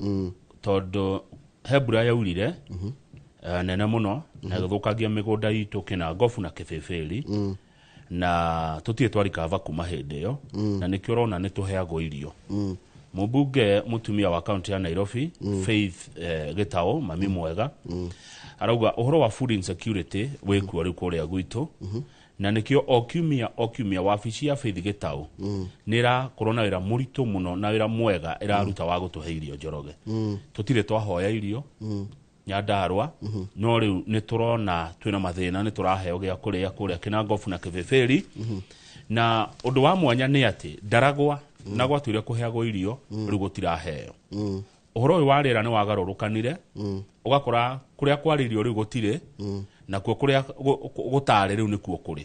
tondũ he mbura yaurire nene mũno na ĩgĩthũkangia mĩgũnda itũ Kĩnangobu na Kĩbĩbĩri na tũtirĩ twarikava kuma hĩndĩ ĩyo na nĩkĩo ũrona nĩ tũheagwo irio. Mũmbunge mũtumia wa kaunti ya Nairobi Faith Gĩtaũ mami mwega arauga ũhoro wa food insecurity wĩkuo rĩu kũrĩa gwitũ na nĩkĩo o kiumia wabici ya Faith Gĩtaũ nĩ ĩrakorwo na wĩra mũritũ mũno na wĩra mwega ĩraruta wa gũtũhe irio Njoroge. Tũtirĩ twahoya irio Nyandarua no rĩu nĩ tũrona twĩna mathĩna nĩ tũraheo gĩa kũrĩa kũrĩa Kĩnangobu na Kĩbĩbĩri na ũndũ wa mwanya nĩ atĩ Ndaragwa na gwatuire kũheagwo irio rĩu gũtiraheo. Ũhoro ũyũ wa rĩera nĩ wagarũrũkanire ũgakora kũrĩa kwarĩ irio rĩu gũtirĩ nakuo kũrĩa gũtarĩ rĩu nĩkuo kũrĩ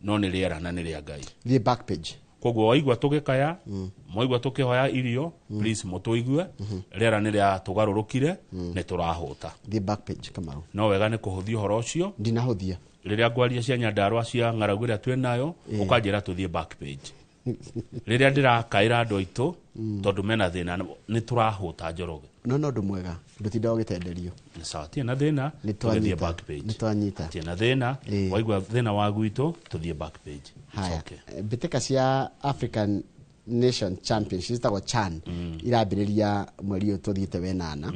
no nĩ rĩera na nĩ rĩa Ngai. Thiĩ back page. Koguo waigua tũgĩkaya mwaigua tũkĩhoya irio please mũtũigue rĩera nĩ rĩatũgarũrũkire nĩ tũrahũta. Thiĩ back page Kamau. No wega nĩ kũhũthia ũhoro ũcio. Ndinahũthia. Rĩrĩa ngwaria cia Nyandarua cia ng'aragu ĩrĩa twĩ nayo ũkanjĩra tũthiĩ back page. Rĩrĩa ndĩrakaĩra andũ aitũ tondũ mena thĩna nĩ tũrahũta Njoroge. No no ũndũ mwega ndũtindaga ũgĩtenderio. Sawa tirĩ na thĩna tũgĩthiĩ back page. Nĩ twanyita. Tirĩ na thĩna waigua thĩna wa gwitũ tũthiĩ back page. Haya mbĩtĩka cia African Nation Championship citagwo CHAN irambĩrĩria mweri ũyũ tũthiĩte wenana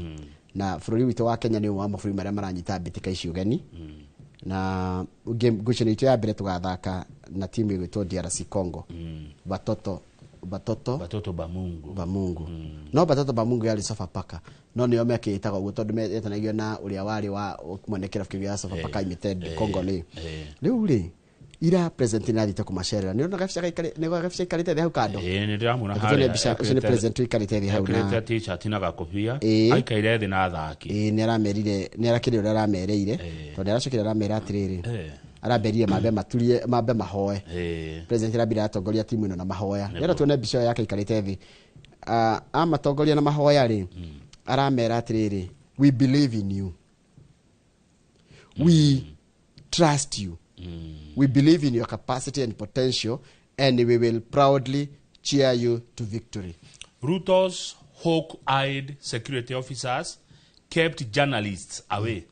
na bũrũri witũ wa Kenya nĩ ũmwe wa mabũrũri marĩa maranyita mbĩtĩka ici ũgeni na ngucanio itũ ya mbere tũgathaka na timu ĩgwĩtwo DRC Congo watoto Batoto Batoto ba Mungu. Ba Mungu. No Batoto ba Mungu yarĩ Sofapaka. No nĩo mekĩĩtaga ũguo tondũ metanagio na ũrĩa warĩ wa mwene kĩrabu kĩu gĩa Sofapaka Limited Congo nĩ. Rĩu rĩ ira president nĩ athiĩte kũmacerera. Nĩ ũrona gabica gaikarĩ nĩ gabica gaikarĩte thĩ hau kando. Nĩ ndĩramwona Reke tuone mbica ũcio nĩ president ũikarĩte thĩ hau na ekĩrĩte t-shirt na gakobia aikaire thĩ na athaki. Nĩ aramerire nĩ arakĩrĩ ũrĩa aramereire tondũ aracokire aramera atĩrĩrĩ. Aramberire mambe maturie mambe mahoe. President arambire atongoria timu ĩno na mahoya. Rĩrĩa tuone mbica yake ikarĩte thĩ. Amatongoria na mahoya rĩ aramera atĩrĩrĩ, we believe in you. We trust you. We believe in your capacity and potential, and we will proudly cheer you to victory. Ruto's hawk-eyed security officers kept journalists away.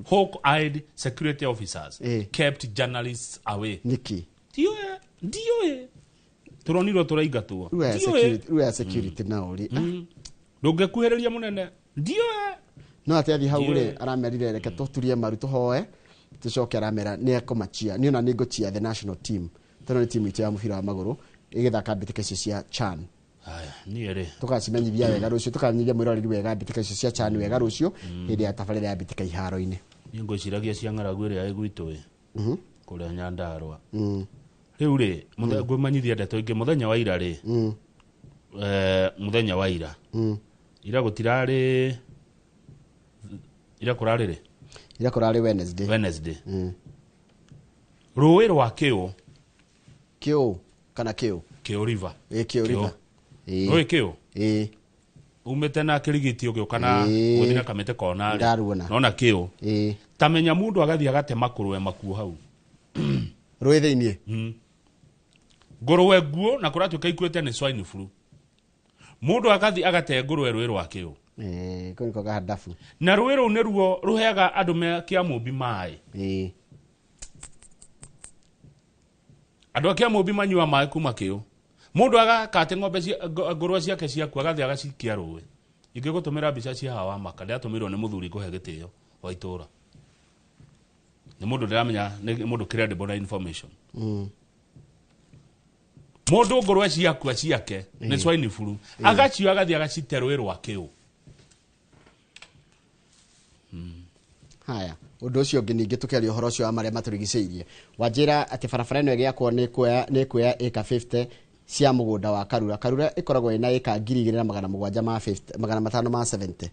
Hawk-eyed security officers kept journalists away. Niki. Ndiyo. Turonirwo tũraingatwo. Ndiyo security nao ri. Ndũngĩkuhĩrĩria mũnene. Ndiyo. No atĩ athiĩ hau rĩ aramerire reke tũturie maru tũhoe tũcoke aramera nĩ ekũmachia niĩ ona nĩ ngũchia the national team tondũ nĩ timu itũ ya mũbira wa magũrũ ĩgĩthaka mbĩtĩka icio cia CHAN. Haya, niĩ rĩ tũgacimenyithia wega rũciũ tũkamenyithia mwĩroreri wega mbĩtĩka icio cia CHAN wega rũciũ hĩndĩ ya tabarĩra ya mbĩtĩka iharo-inĩ. Niĩ ngwĩciragia cia ng'aragu ĩrĩa ĩ gwitũ ĩ kũrĩa Nyandarũa. Rĩu rĩ ngwĩmanyithia ndeto ingĩ mũthenya wa ira rĩ mũthenya wa ira ira gũtirarĩ ira kũrarĩ rĩ ira kũrarĩ Wednesday. Rũĩ rwa Kĩũ Kĩũ kana Kĩũ Kĩũ River. Kĩũ River. Rũĩ Kĩũ umĩte na kĩrigiti ũgĩũka na gũthiĩ na kamĩtĩ kona rĩ nona Kĩũ ta menya mũndũ agathiĩ agatema kũrũe makuo hau rũĩ thĩiniĩ ngũrũwe nguo na kũratuĩka ikuĩte nĩ swine flu mũndũ agathiĩ agate ngũrũwe rũĩ rwa Kĩũ. Kũu nĩko gahandabu. Na rũĩ rũu nĩruo rũheaga andũ me Kĩamũmbi maĩ. Andũ a Kĩamũmbi manyua maĩ kuma Kĩũ. Mũndũ agakate ng'ombe ngũrũwe ciake ciakua agathiĩ agacikia rũĩ. Ingĩgũtũmĩra mbica cia hawa maka ndĩratũmĩirwo nĩ mũthuri ngũhe gĩtĩo wa itũra. Nĩ mũndũ ndĩramenya nĩ mũndũ credible na information. Mũndũ ngũrũwe ciakua ciake nĩ swine flu agacio agathiĩ agacite rũĩ rwa Kĩũ. Haya, ũndũ ũcio ũngĩ ningĩ tũkĩaria ũhoro ũcio wa marĩa matũrigicĩirie wanjĩra atĩ barabara ĩno ĩgĩakwo nĩ kuoya ĩka 50 cia mũgũnda wa Karura. Karura ĩkoragwo ĩna ĩka 2750 70.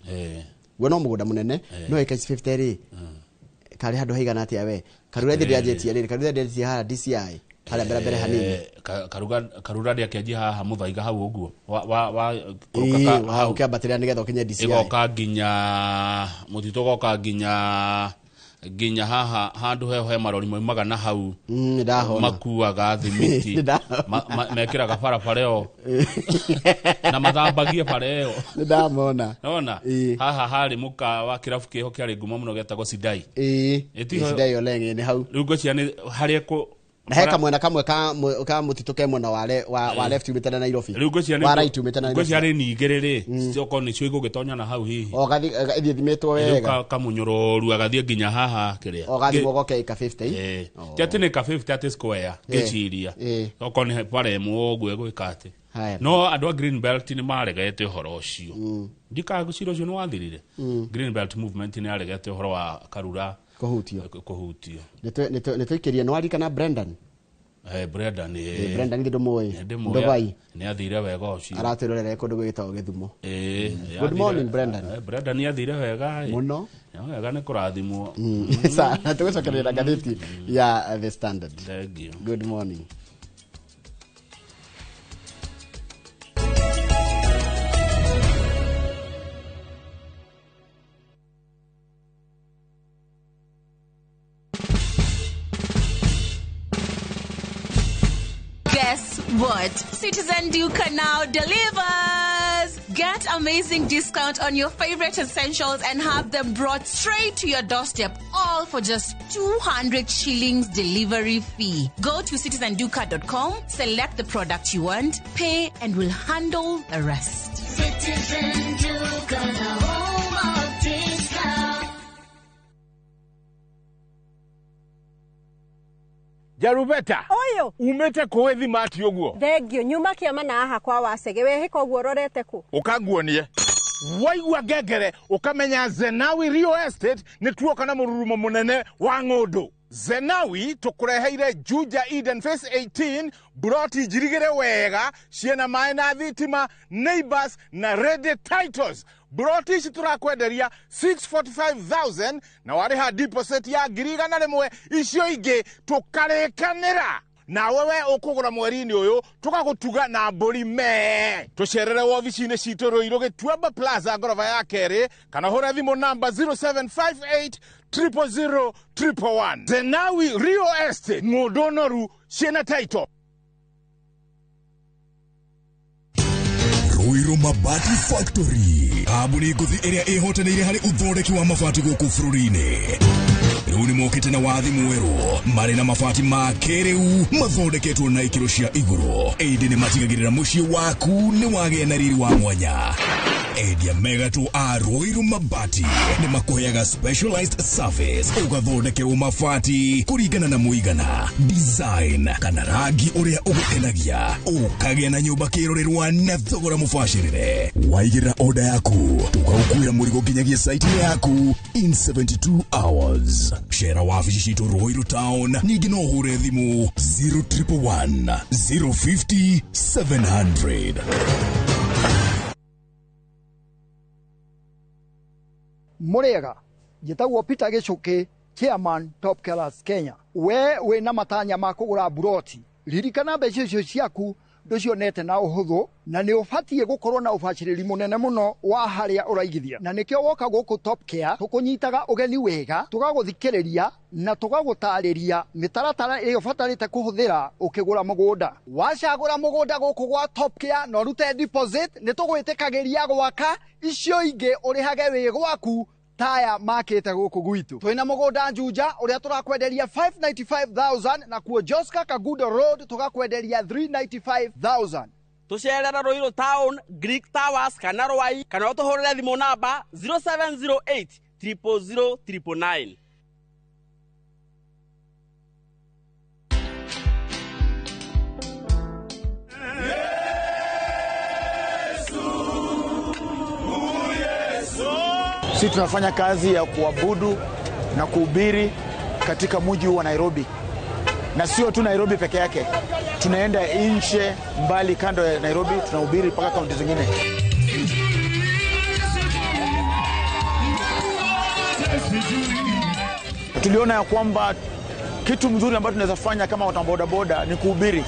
Guo no mũgũnda mũnene no ĩka ici 50 rĩ karĩ handũ haigana atĩa we Karura ĩthĩ ndĩanjĩtie rĩrĩ Karura ndĩanjĩtie haha DCI harĩa mbere mbere hanini Karura ndĩakĩanjia haha Mũthaiga hau ũguo wa wa ũkĩambatĩra nĩgetha ũkinye DCI ĩgoka nginya mũtitũ ũgoka nginya haha handũ heho he marori maumaga na hau makuaga thimiti mekĩraga barabara ĩyo na mathambagie bara ĩyo. Nĩndamona. Nona haha harĩ mũkawa kĩrabu kĩho kĩarĩ ngumo mũno gĩetagwo Sidai. Sidai Oleng nĩ hau. Rĩu ngwĩciria nĩ harĩa na he kamwena kamwe ka mũtitũ ke mwena wa left umĩte na Nairobi. Rĩu ngwĩciria wa right umĩte na Nairobi. Ngwĩciria nĩ igĩrĩ rĩ okorwo nĩcio igũgĩtonya na hau hihi. O gathi ithiĩ thimĩtwo wega. Kamunyũrũru agathiĩ nginya haha kĩrĩa. O gathi goke ĩka 50. Ti atĩ nĩ ka 50 atĩ square ngĩciria. Okorwo nĩ bara ĩmwe ũguo ĩgwĩka atĩ. No andũ a Green Belt nĩ maregete ũhoro ũcio. Ndikagũcira ũcio nĩ wathirire. Green Belt movement nĩ yaregete ũhoro wa Karura kũhutio. Nĩ tũikĩrie nĩ waririkana Brendan. Brendan Brendan nĩ ndũmũĩ. Ndubai. Nĩ athire wega ũcio. Aratwĩrorera kũndũ gwĩtagwo Gĩthumo. Good morning Brendan. Brendan nĩ athire wega. Mũno. Wega nĩ kũrathimwo. Sawa, tũgũcokereria ngathĩti ya The Standard. Thank you. Good morning. Guess what? Citizen Duka now delivers! Get amazing discount on your favorite essentials and have them brought straight to your doorstep, all for just 200 shillings delivery fee. Go to citizenduka.com, select the product you want, pay, and we'll handle the rest. Citizen Duka, the home of discount. Njarubeta Ũyũ. Umĩte kũĩ thimati ũguo? Thengio, nyuma kĩama na haha kwa Wacege. Wehĩka ũguo ũrorete kũ? Ũkanguonie waigua ngengere ũkamenya Zenawi Real Estate nĩ tuoka na mũrurumo mũnene wa ng'ũndũ. Zenawi tũkũreheire Juja Eden Phase 18, buroti njirigĩre wega, ciĩna maĩ na thitima, neighbors na ready titles. Buroti ici tũrakwenderia 645,000 na warĩha deposit ya 100,000, icio ingĩ tũkarĩkanĩra nawe. We ũkũgũra mweri-inĩ ũyũ, tũgagũtuga na mbũri mee. Tũcerere wobici-inĩ citũ Rũirũ Gĩtuamba Plaza, ngoroba ya kerĩ, kana hũre thimũ namba 0758 000 111. Zenawi Real Estate, ng'ũndũ noru ciĩna title. Ruiru Mabati Factory, kambuni ngũthi ĩrĩa ĩhotanĩire harĩ ũthondeki wa mabati gũkũ bũrũri-inĩ, rĩu nĩ mokĩte na wathi mwerũ marĩ na mabati ma kĩrĩu mathondeketwo na ikĩro cia igũrũ, ĩndĩ nĩ matigagĩrĩra mũciĩ waku nĩ wagĩa na riri wa mwanya. Endia megatũ a Ruiru Mabati nĩ makũheaga specialized service, ũgathondekerwo mabati kũringana na mũigana, design kana rangi ũrĩa ũgũkenagia, ũkagĩa na nyũmba kĩrorerwa na thogora mũbacĩrĩre. Waigĩrĩra oda yaku, tũgagũkuĩra mũrigo nginyagia site yaku in 72 hours. Cera wabici citũ Ruiru Town, ningĩ no ũhũre thimũ 0111 050 700. Mũrĩega, njĩtagwo Peter Gĩcũkĩ, chairman Top Killers Kenya. We wĩna matanya ma kũgũra buroti, ririkana mbeca icio ciaku ndũcionete na ũhũthũ, na nĩ ũbatiĩ gũkorwo na ũbacĩrĩri mũnene mũno wa harĩa ũraigithia, na nĩkĩo woka gũkũ Top Care tũkũnyitaga ũgeni wega, tũgagũthikĩrĩria na tũgagũtarĩria mĩtaratara ĩrĩa ũbatarĩte kũhũthĩra ũkĩgũra mũgũnda. Wacagũra mũgũnda gũkũ gwa Top Care na ũrute deposit, nĩ tũgwĩtĩkagĩria gwaka, icio ingĩ ũrĩhage wĩ gwaku taya makĩte gũkũ gwitũ. Twĩna mũgũnda Juja ũrĩa tũrakwenderia 595,000, na kuo Joska Kagudo Road tũgakwenderia 395,000. Tũcerere Ruiru Town, Greek Towers kana Rwai, kana ũtũhũrĩre thimũ namba 0708 000 999. Sisi tunafanya kazi ya kuabudu na kuhubiri katika mji wa Nairobi, na sio tu Nairobi peke yake, tunaenda nje mbali kando ya Nairobi, tunahubiri mpaka kaunti zingine. Tuliona ya kwamba kitu mzuri ambacho tunaweza fanya kama watu wa bodaboda ni kuhubiri,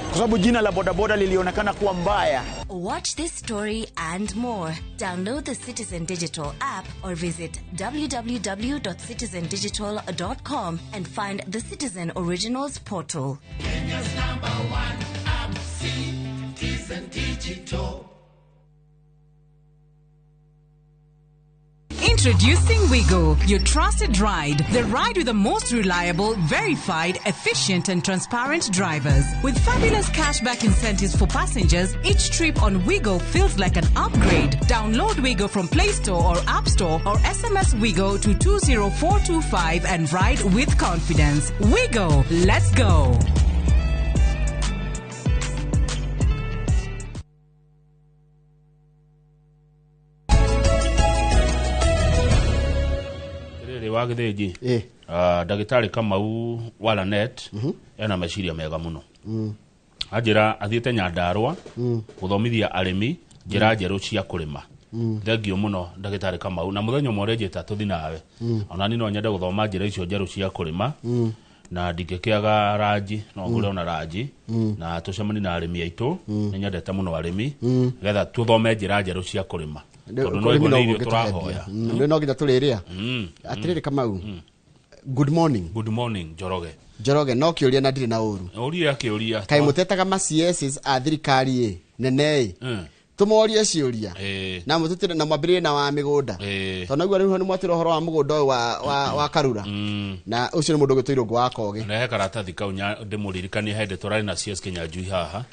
kwa sababu jina la bodaboda lilionekana kuwa mbaya. Watch this story and more. Download the Citizen Digital app or visit www.citizendigital.com and find the Citizen Originals portal. Kenya's number one app, Citizen Digital. Introducing Wigo, your trusted ride. The ride with the most reliable, verified, efficient and transparent drivers. With fabulous cashback incentives for passengers, each trip on Wigo feels like an upgrade. Download Wigo from Play Store or App Store or SMS Wigo to 20425 and ride with confidence. Wigo, let's go. Rĩrĩ wa Gĩthĩnji, ndagĩtarĩ Kamau wa Lanet ena meciria mega mũno. Anjĩra athiĩte Nyandarũa gũthomithia arĩmi njĩra njerũ cia kũrĩma. Thengio mũno ndagĩtarĩ Kamau, na mũthenya ũmwe ũrĩnjĩta tũthi nawe. Ona niĩ no nyende gũthoma njĩra icio njerũ cia kũrĩma, na ndingĩkĩaga ranji, no ngũre ona ranji, na tũcemanie na arĩmi aitũ. Nĩ nyendete mũno arĩmi, nĩgetha tũthome njĩra njerũ cia kũrĩma, tondũ no igua nĩ irio tũrahoya. Nĩ no nginya tũrĩrĩa. Atĩrĩrĩ Kamau, good morning. Good morning, Njoroge. Njoroge, no kĩũria na ndirĩ na ũru. Ũria kĩũria. Kaĩ mũtetaga ma CSs a thirikari ĩ nene ĩ? Tũmorie ciũria. Ĩĩ. Na mũtũtĩre na mwambĩrĩrie na wa mĩgũnda. Ĩĩ. Tondũ naguo rĩu nĩ mwatĩra ũhoro wa mũgũnda ũyũ wa Karura. Na ũcio nĩ mũndũ ũgĩtwo Irũngũ wa Kogi. Rehe karatathi kau ndĩmũririkanie hĩndĩ tũrarĩ na CS Kĩnyanjui haha.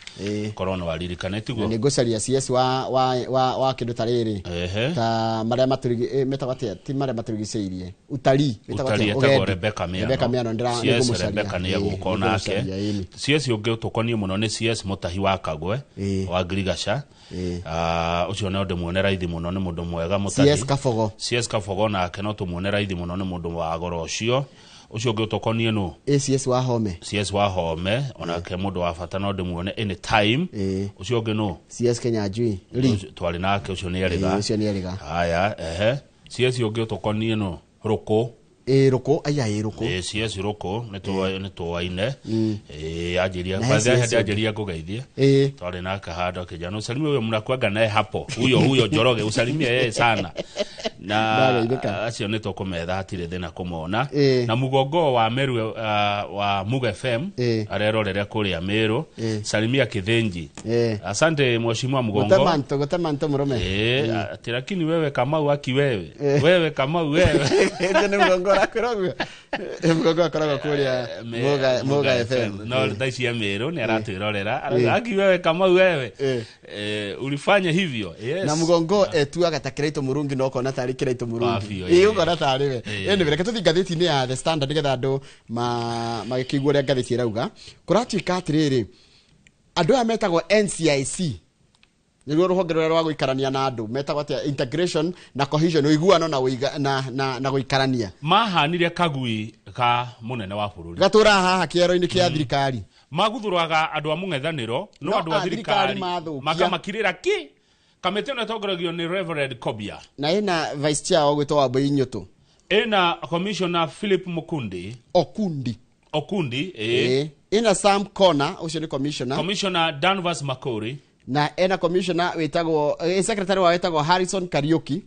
Korwo nĩ waririkane tiguo. Na nĩ ngũcaria CS wa kĩndũ ta rĩrĩ. Ehe. Ta marĩa matũrigi metagwo atĩa? Ti marĩa matũrigicĩirie. Utalii wĩtagwo Utalii atĩa? etagwo Ũgendi. Rebecca Miano. Rebecca Miano CS nĩngũmũcaria. Rebecca nĩ egũka onake. Nĩngũmũcaria, ĩni. CS ũngĩ ũtũkoniĩ mũno nĩ CS Mũtahi wa Kagwe wa Ngirigaca. Ũcio no ndĩmuone raithi mũno nĩ mũndũ mwega Mũtahi. CS Kabogo. CS Kabogo nake no tũmuone raithi mũno nĩ mũndũ wa goro ũcio. Ũcio ũngĩ ũtũkoniĩ nũ? ACS wa Home. CS wa Home onake mũndũ wa bata no ndĩmuone anytime. Ũcio ũngĩ nũ? CS Kĩnyanjui. Ri. Twarĩ nake ũcio nĩ erĩga. Ũcio nĩ erĩga. Haya, ehe. CS ũngĩ ũtũkoniĩ nũ? Rũkũ. Ĩ Rũkũ, aya ĩ Rũkũ. Ĩ CS Rũkũ nĩ tũwaine. Ĩ anjĩria Na he kwanza CS hĩndĩ anjĩria ngũgeithie. Ĩ. Twarĩ nake handũ akĩnjĩra, "No usalimie huyo mnakuanga naye hapo. Huyo huyo Njoroge usalimie yeye sana." Na Ndageithĩka. acio nĩ tũkũmetha hatirĩ thĩna kũmona. Ĩ. Na Mugongo wa Meru wa Muga FM arerorere kũrĩa Meru. Salimia Kĩthĩnji. Asante Mheshimiwa Mugongo. Gũte manto mũrũme. Ati lakini wewe Kamau aki wewe. Wewe Kamau wewe. Ĩĩ nĩ Mugongo arakwĩra ũguo. Mugongo akoragwo kũrĩa Muga FM. No thaa ici ya Meru nĩ aratwĩrorera. Arauga, Aki wewe Kamau wewe. Ulifanya hivyo. Yes. Na Mugongo etuaga ta Kĩraitũ Mũrungi no ũkona tarĩ Kĩraitũ Mũrungi. Wabiũ, Ĩĩ ĩĩ. ũkona tarĩ we. Ĩĩ. Anyway, reke tũthiĩ ngathĩti-inĩ ya The Standard nĩgetha andũ magĩkĩigua ũrĩa ngathĩti ĩrauga. Kũratuĩka atĩrĩrĩ, andũ aya metagwo NCIC nĩruo rũhonge rũrĩa rwa gũikarania na andũ metagwo atĩa? Integration na cohesion, ũiguano na gũikarania. Mahanire kagui ka mũnene wa bũrũri. Gatũraga haha kĩero-inĩ kĩa thirikari. Maguthũraga andũ a mũng'ethanĩro no No andũ a a thirikari thirikari mathũkia. makamakirĩra ki. Kamĩtĩ ĩno ĩtongoragio nĩ Reverend Kobia. Na ĩna vice chair wa gwĩtwo Wambui Nyũtũ. Ĩna Commissioner Philip Mukundi. Okundi. Okundi, ĩĩ. Ĩĩ. Ĩna Sam Kona, ũcio nĩ commissioner. Commissioner Danvers Makori. Na ena commissioner wĩtagwo, secretary wa wĩtagwo Harrison Kariuki.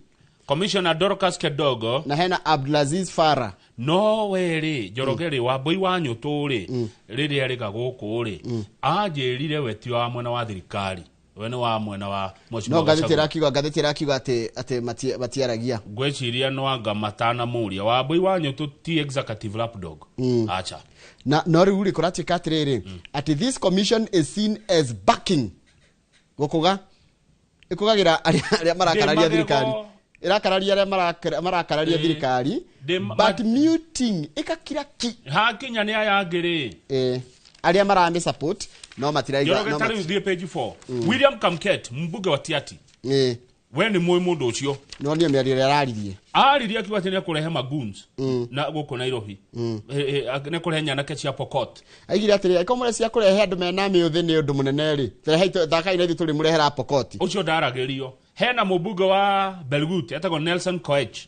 Commissioner Dorcas Kedogo. Na hena Abdulaziz Farah. No we rĩ, Njoroge rĩ, Wambui wa Nyũtũ rĩ, rĩrĩa arĩga gũkũ rĩ, anjĩrire we ti wa mwena wa thirikari. We nĩ wa mwena wa Mheshimiwa No ngathĩti Gachagua. ĩrakiuga atĩ matiaragia. Ngwĩciria no anga matanamũria. Wambui wa Nyũtũ ti executive lapdog. Acha. Na no rĩu rĩ kũratuĩka atĩrĩrĩ, atĩ this commission is seen as backing. Gũkũga ĩkũgagĩra arĩa marakararia Ndĩ thirikari. magego. Ĩrakararia arĩa marakararia thirikari, but muting ĩgakira ki. Hakinya nĩ aya angĩ rĩ. Arĩa maramĩ support no matiraiga, Njoroge no ta rĩu thiĩ page 4. William Kamket, mbunge wa Tiaty. We nĩ mũĩ mũndũ ũcio. No nĩ mĩario ĩrĩa araririe. Aririe akiuga atĩ nĩekũrehe magoons na gũkũ Nairobi. Nĩekũrehe nyanake cia Pokot. Aigire atĩrĩrĩ, angĩkorwo mũrĩ cia kũrehe andũ mena mĩũthĩ nĩ ũndũ mũnene rĩ, rehei thakai na ithuĩ tũrĩmũrehera Pokoti. Ũcio ndaragĩrio. Hena mũmbunge wa Belgut etagwo Nelson Koech.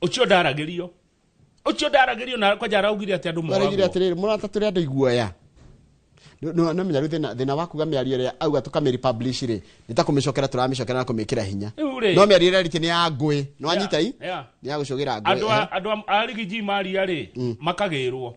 Ũcio ndaragĩrio. Ũcio ndaragĩrio na kwanja araugire atĩ andũ Araugire moragwo. atĩrĩrĩ, mũrata tũrĩ andũ iguoya. No menya rĩu thĩna wa kuga mĩario ĩrĩa auga tũkamĩ-republish rĩ, nĩ ta kũmĩcokera tũramĩcokera na kũmĩkĩra hinya. Rĩu rĩ. No mĩario ĩrĩa arĩtie nĩ ya ngũĩ. Nĩ wanyita i? Yeah. Nĩ ya gũcũgĩra ngũĩ. Andũ andũ a Rigiji maria rĩ, makagĩrwo.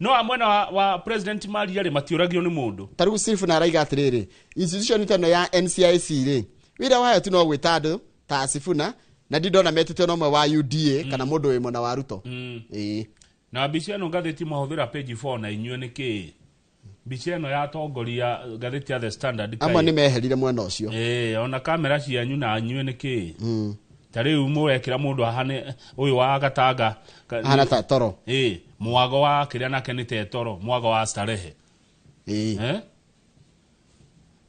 No a mwena wa president maria rĩ, matiũragio nĩ mũndũ. Ta rĩu Sifuna araiga atĩrĩrĩ, institution ta ĩno ya NCIC rĩ, wĩra wayo tu no gwĩta andũ ta Sifuna, na ndi ndona metĩtio na ũmwe wa UDA kana mũndũ wĩ mwena wa Ruto. Ĩĩ. Na mbica ĩno ngathĩti mahũthĩra page 4 na inyuĩ nĩ kĩĩ? Mbica ĩno ya tongoria ngathĩti ya The Standard kaĩ. Amwe nĩ meherire mwena ũcio. Ĩĩ, ona kamera cianyu na inyuĩ nĩ kĩĩ? Ta rĩu mũrekĩra mũndũ ahane ũyũ wa Gatanga. Ahana ta toro. Ĩĩ, mwago wa kĩrĩa nake nĩ te toro, mwago wa starehe. Ĩĩ.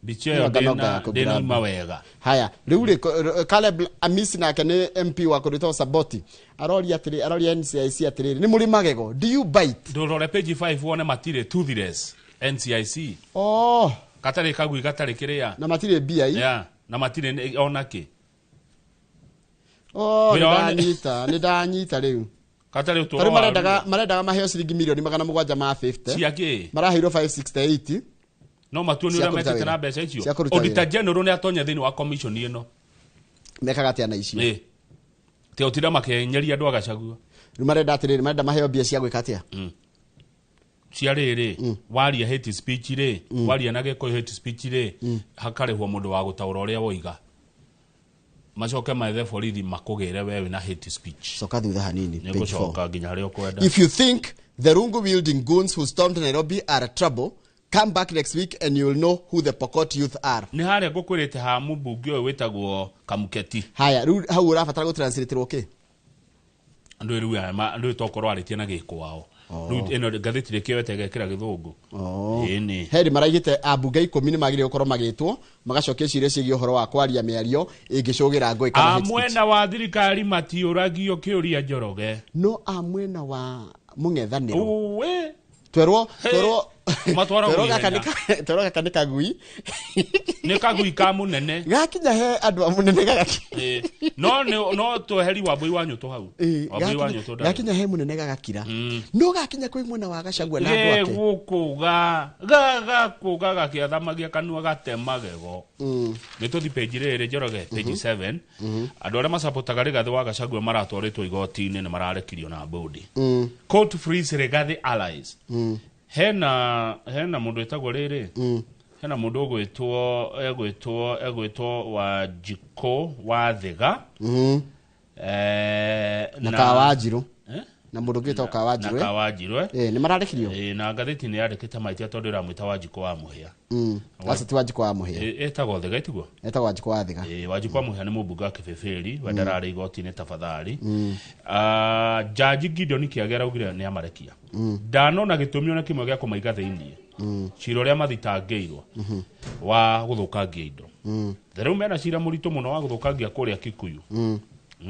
Mbica ĩyo Nonga nonga ya kũgrab. ndĩnauma wega. Haya, rĩu rĩ, Caleb Amisi nake nĩ MP wa kũrĩtwo Saboti. Aroria atĩrĩ, aroria NCIC atĩrĩrĩ, nĩ mũrĩ magego, do you bite? Ndũrore page 5 wone matirĩ toothless NCIC. Oh. Gatarĩ kagui gatarĩ kĩrĩa. Na matirĩ mbia i. Yeah, na matirĩ ona kĩ. Oh, Wĩra wao nĩ- nĩ ndanyita rĩu. Gatarĩ ũtũũro Tarĩu wa marendaga maheo ciringi milioni magana mũgwanja ma 50. Cia kĩ? Maraheirwo 568. No matuo nĩ Cia ũrĩa kũruta mekĩte wĩra. na mbeca icio. Cia kũruta Auditor wĩra. General nĩ atonya thĩinĩ wa commission ĩno. Mekaga atĩa na icio? Ĩĩ. Te ũtinda makĩenyeria andũ agacagua. Rĩu marenda atĩrĩrĩ, marenda maheo mbia cia gwĩka atĩa? Cia rĩrĩ, waria hate speech rĩ, waria na Gĩkũyũ hate speech rĩ, hakarĩhwo mũndũ wa gũtaũra ũrĩa woiga. Macoke maethe borithi makũgĩre we wĩna hate speech. Coka thutha hanini. Nĩ Page 4. ngũcoka nginya harĩa ũkwenda. If you think the rungu wielding goons who stormed Nairobi are trouble, come back next week and you'll know who the Pokot youth are. Nĩ harĩa ngũkwĩrĩte ha mũmbunge ũyũ wĩtagwo Kamuketi. Haya, rĩu hau ũrabatara gũtranslaterwo kĩ? Ndũĩ rĩu aya ndũĩ tokorwo arĩtie na gĩkwao. Rĩu ĩno ngathĩti rĩkĩo ĩtegekĩra gĩthũngũ. Ĩni. Heri maraigĩte ambunge 10 nĩ magĩrĩire gũkorwo magĩtwo magacokia ciũria ciĩgiĩ ũhoro wa kwaria mĩario ĩngĩcũgĩra ngũĩ kana A hate speech. mwena wa thirikari matiũragio kĩũria, Njoroge. No a mwena wa mũng'ethanĩro Ũĩ. twerwo Hey. twerwo Matwaragwo twerwo gaka ihenya. twerwo gaka nĩ kagui. Nĩ kagui ka mũnene. Gakinya he andũ a mũnene gagaki. Ĩ, no nĩ no tweheri Wambui wa Nyũtũ hau. Wambui wa Nyũtũ ndarĩ. Gakinya he mũnene gagakira, no gakinya kwĩ mwena wa Gachagua na andũ ake Gĩgũkũga gagakũga gakĩathamagia kanua gate magego. Nĩ tũthi page rĩrĩ, Njoroge, page 7. Andũ arĩa macapotaga Rigathĩ wa Gachagua maratwarĩtwo igoti-inĩ nĩ mararekirio na bũndi. Court frees Rigathi allies. Hena mũndũ wĩtagwo rĩrĩ, hena mũndũ ũgwĩtwo egwĩtwo Wanjikũ wa Thiga. Na Kawanjirũ. Eh? Na mũndũ ũngĩ wĩtagwo Na Kawanjirũ, eh? Kawanjirũ, eh? Nĩ mararekirio. Na ngathĩti nĩ yandĩkĩte maitia tondũ ĩramwĩta Wanjikũ wa Mũhĩa. Acio ti Wanjikũ wa Mũhĩa. Ĩtagwo Thiga, itiguo? Etagwo Wanjikũ wa Thiga. Wanjikũ wa Mũhĩa nĩ mũmbunge wa Kĩbĩbĩri, we ndararĩ igoti-inĩ tafadhali. Jaji Gideon Kĩage araugire nĩ amarekia. Ndanona gĩtũmi ona kĩmwe gĩa kũmaiga thĩiniĩ cira ũrĩa mathitangĩirwo wa gũthũkangia indo. Rĩu mena cira mũritũ mũno wa gũthũkangia kũrĩa Kikuyu.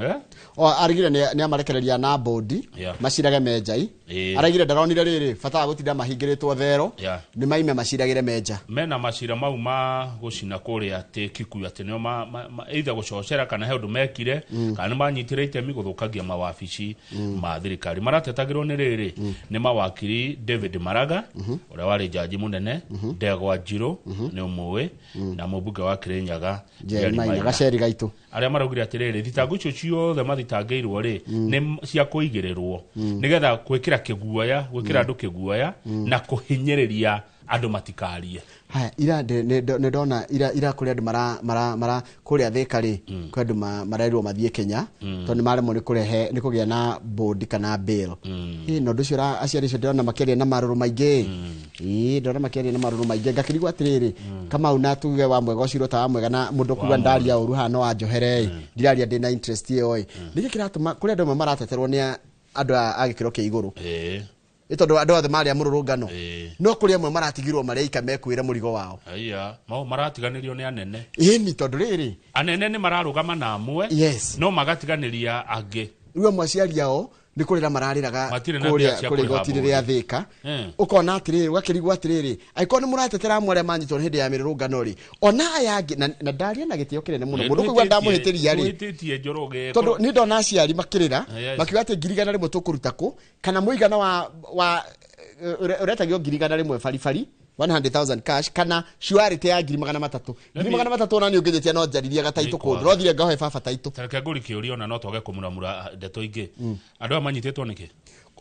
Eh? O arigire nĩ amarekereria na bodi macirage menjai. Araigire ndaronire rĩrĩ bata wa gũtinda mahingĩrĩtwo thero. Nĩ maime maciragĩre menja. Mena macira mau ma gũcina kũrĩa atĩ Kikuyu atĩ nĩo either gũcocera kana he ũndũ mekire kana nĩ manyitire itemi gũthũkangia mawabici ma thirikari. Maratetagĩrwo nĩ rĩrĩ nĩ mawakiri David Maraga ũrĩa warĩ jaji mũnene, Ndegwa Njirũ nĩ ũmũĩ, na mũmbunge wa Kirinyaga Jerry Jerry Maina Maina. gaceri gaitũ. Arĩa maraugire atĩrĩrĩ, thitango icio ciothe mathitangĩirwo rĩ nĩ cia kũigĩrĩrwo nĩgetha gwĩkĩra kĩguoya, gwĩkĩra andũ kĩguoya na kũhinyĩrĩria andũ matikarie. Haya, ira nĩ ndona ira kũrĩ andũ mara mara mara kũrĩa Thĩka rĩ, kwĩ andũ marerirwo mathiĩ Kenya tondũ nĩ maremwo nĩ kũrehe nĩ kũgĩa na bond kana bail. Na ũndũ ũcio aciari acio ndĩrona makĩaria na marũrũ maingĩ. Ndĩrona makĩaria na marũrũ maingĩ ngakĩrigwo atĩrĩrĩ, Kamau na tuge wa mwega ũcio ta wa mwega na mũndũ kuga ndaria ũru haha no anjohere ĩ, ndiraria ndĩna interest ĩyo ĩ. Nĩkĩ kĩratũma kũrĩ andũ amwe marateterwo nĩ andũ a gĩkĩro kĩa igũrũ? Nĩ tondũ andũ othe marĩ a mũrũrũngano, no kũrĩ amwe maratigirwo marĩ aika mekuĩre mũrigo wao. Aya mao maratiganĩrio nĩ anene. Ĩni tondũ rĩrĩ anene nĩ mararũgama na amwe no magatiganĩria angĩ. Rĩu amwe aciari ao nĩ kũrĩra mararĩraga Matirĩ na kũrĩa mbia cia kũrĩa kũrĩha igoti-inĩ bũrũri. rĩa Thĩka. Ũkona atĩrĩrĩ, ũgakĩrigwo atĩrĩrĩ, angĩkorwo nĩ mũratetera amwe arĩa manyitwo hĩndĩ ya mĩrũrũngano rĩ, ona aya angĩ na ndaria na gĩtĩo kĩnene mũno, mũndũ kũigua ndamũhĩtĩria rĩ, Ndũhĩtĩtie, Njoroge. tondũ nĩ ndona aciari makĩrĩra makiuga atĩ 100,000 tũkũruta kũ, kana mũigana wa ũretagio 100,000 baribari 100,000 cash kana surety ya 300,000. 300,000 ona nĩ ũngĩnjĩtia no njaririe gataitũ kũndũ rothire ngahe baba taitũ. Tareke ngũri kĩũria ona no twage kũmuramura ndeto ingĩ. Andũ aya manyitĩtwo nĩkĩ?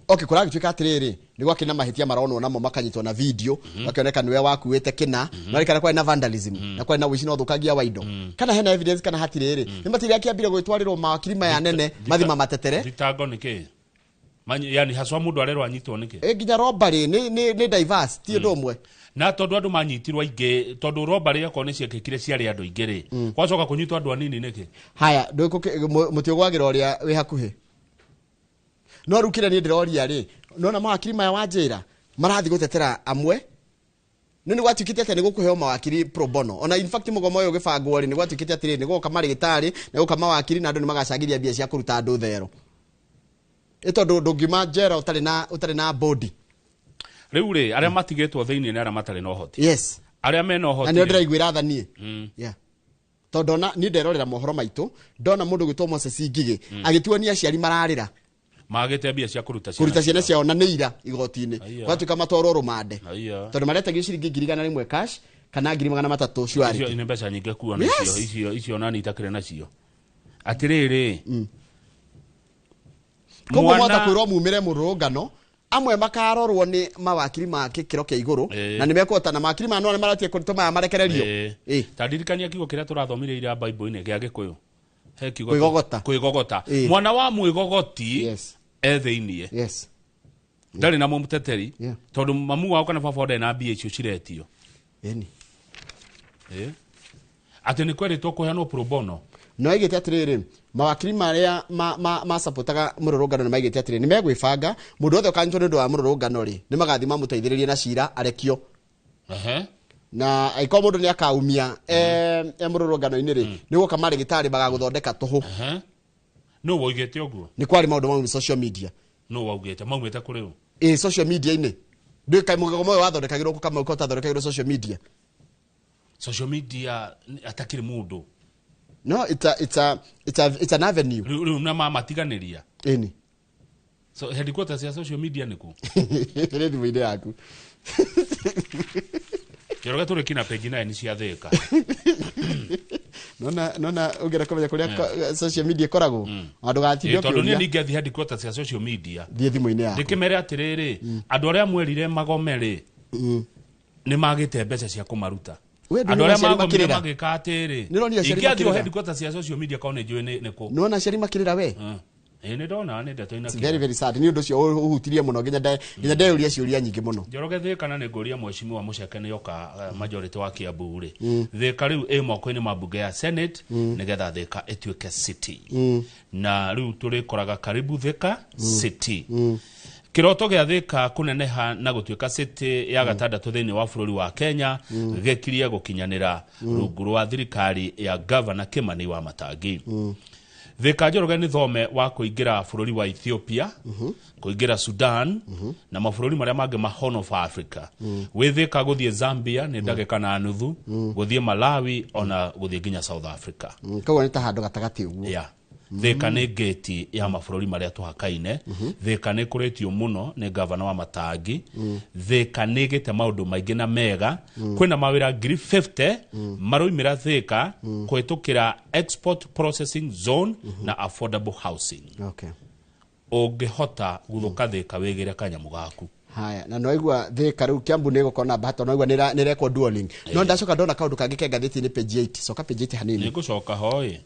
Okay, kũragĩtuĩka atĩrĩrĩ, nĩ gwakĩ na mahĩtia maronwo namo makanyitwo na video makĩoneka nĩwe wakuĩte kĩna, no kana kwarĩ na vandalism na kwarĩ na ũici na ũthũkangia wa indo, kana hena evidence kana hatirĩ rĩ, nĩ matirĩ akĩambire gwĩtwarĩrwo mawakiri maya nene mathi mamatetere. Thitango nĩkĩ? Yani haswa mũndũ arerwo anyitwo nĩkĩ? Nginya robbery nĩ diverse, ti ũndũ ũmwe. Na tondũ andũ manyitirwo aingĩ, tondũ robbery akorwo nĩ ciekĩkire ciarĩ andũ aingĩ rĩ, gwacoka kũnyitwo andũ anini nĩkĩ? Haya, mũtĩ ũgwagĩra ũrĩa wĩ hakuhĩ. No rĩu kĩrĩa niĩ ndĩroria rĩ, nona mawakiri maya wa njĩra marathiĩ gũtetera amwe, nĩ gwatuĩkĩte atĩ nĩ gũkũheo mawakiri pro bono. Ona in fact mũgomo ũyũ ũgĩbangwo rĩ, nĩ gwatuĩkĩte atĩrĩ, nĩ gũka marĩgĩtarĩ, nĩ gũka mawakiri na andũ nĩ magacangithia mbia cia kũruta andũ thero. Ĩ tondũ ndũngiuma njera ũtarĩ na body. Rĩu rĩ, arĩa matigĩtwo thĩinĩ nĩ arĩa matarĩ na ũhoti. Yes. Arĩa mena ũhoti Na nĩo rĩ. ndĩraiguĩra tha niĩ. Yeah. Tondũ ona niĩ nderorera mohoro maitũ, ndona mũndũ ũgwĩtwo Moses Ngigĩ agĩtuonia aciari mararĩra. Magĩte mbia cia kũruta ciana Kũruta ciana ciao. ciao na nĩ ira igoti-inĩ. Aya. Gwatuĩka matwarwo rũmande. Aya. Tondũ maretagio ciringi 100,000 cash kana 300,000 surety. Icio nĩ mbeca nyingĩ kuona icio nani itakĩrĩ nacio. Atĩrĩrĩ. Koguo Mwana mwahota kwĩrwo mumĩre mũrũrũngano, amwe makarorwo nĩ mawakiri ma gĩkĩro kĩa igũrũ, na nĩ mekũhota, na mawakiri maya no nĩ maratie kũtũma maya marekererio. Ta ndirikania kiugo kĩrĩa tũrathomire ira Bible-inĩ gĩa Gĩkũyũ. He kiugo Kwĩgogota. Kwĩgogota. Ĩĩ. Mwana wa mwĩgogoti Yes. e thĩiniĩ. Yes. Ndarĩ na mũmũteteri. Yeah. Tondũ mamu wao kana baba wao ndarĩ na mbia icio ciretio. Ĩni. Ĩ. Atĩ nĩ kwerĩtwo kũheanwo pro bono. No aigĩte atĩrĩrĩ, mawakiri marĩa masapotaga mũrũrũngano nĩ maigĩte atĩrĩrĩ, nĩ megwĩbanga mũndũ wothe ũkanyitwo nĩ ũndũ wa mũrũrũngano rĩ, nĩ magathiĩ mamũteithĩrĩrie na cira arekio. Ehe. Na angĩkorwo mũndũ nĩ akaumia e mũrũrũngano-inĩ rĩ, nĩ gũka marĩgĩtarĩ magagũthondeka tũhũ. Ehe. Nũ woigĩte ũguo? Nĩ kwarĩ maũndũ mau social media. Nũ waugĩte? Maumĩte kũrĩ ũ? Ĩ social media-inĩ. Ndũĩ kaĩ mũgomo ũyũ wathondekagĩrwo kũ Kamau ko ũtathondekagĩrwo social media? Social media atakĩrĩ mũndũ. No, it's an avenue. Rĩu na mamatiganĩria. Ĩni. So headquarters ya social media nĩ kũ? Ĩrĩ thimũ-inĩ yaku. Njoroge tũrĩ kina page 9 cia Thĩka. Nona ũngĩenda kũmenya kũrĩa social media ĩkoragwo, ona ndũgatinde Tondũ niĩ ũkĩũria. ningĩathiĩ headquarters ya social media. Thiĩ thimũ-inĩ yaku. Ndĩkĩmere atĩrĩrĩ, andũ arĩa mwerire magome rĩ, nĩ magĩte mbeca cia kũmaruta. We Andũ ndũrona arĩa aciari magomire makĩrĩra? magĩka atĩrĩ, Nĩũronire aciari ingĩathiĩ makĩrĩra? headquarters ya social media korwo nĩ njũĩ nĩ kũ. Nĩwona aciari makĩrĩra we? Ĩĩ nĩ ndona nĩ ndeto ina It's very very sad. Nĩ ũndũ ũcio ũhutirie mũno nginya ndeyũria ciũria nyingĩ mũno. Njoroge Thĩka na nĩ ngũria mheshimiwa Mũceke nĩ oka majority wa Kiambu rĩ. Thĩka rĩu ĩ moko-inĩ ma mbunge ya Senate nĩgetha Thĩka ĩtuĩke city. Na rĩu tũrĩkoraga karibu Thĩka city. Kĩroto gĩa Thĩka kũneneha na gũtuĩka city ya gatandatũ thĩinĩ wa bũrũri wa Kenya gĩkirie gũkinyanĩra rungu rwa thirikari ya Governor Kimani wa Matangi. Thĩka Njoroge nĩ thome wa kũingĩra bũrũri wa Ethiopia, kũingĩra Sudan na mabũrũri marĩa mangĩ ma Horn of Africa. Wĩ Thĩka gũthiĩ Zambia nĩ ndagĩka na nuthu, gũthiĩ Malawi ona gũthiĩ nginya South Africa. Koguo nĩ ta handũ gatagatĩ ũguo. Yeah. Thĩka nĩ ngĩti ya mabũrũri marĩa tũhakaine. Thĩka nĩ ĩkũrĩtio mũno nĩ gavana wa Matangi. Thĩka nĩ ĩgĩte maũndũ maingĩ na mega. Kwĩna mawĩra 50,000 maroimĩra Thĩka kũhĩtũkĩra export processing zone na affordable housing. Okay. Ũngĩhota gũthũka Thĩka wĩgĩre kanyamũ gaku. Haya, na noigua Thĩka rĩu Kiambu nĩ ĩgũkorwo na bahati, noigua nĩ ĩrekwo dualing. No ndacoka ndona kaũndũ kangĩ ke ngathĩti-inĩ page 8. Coka page 8 hanini. Nĩngũcoka ho ĩ.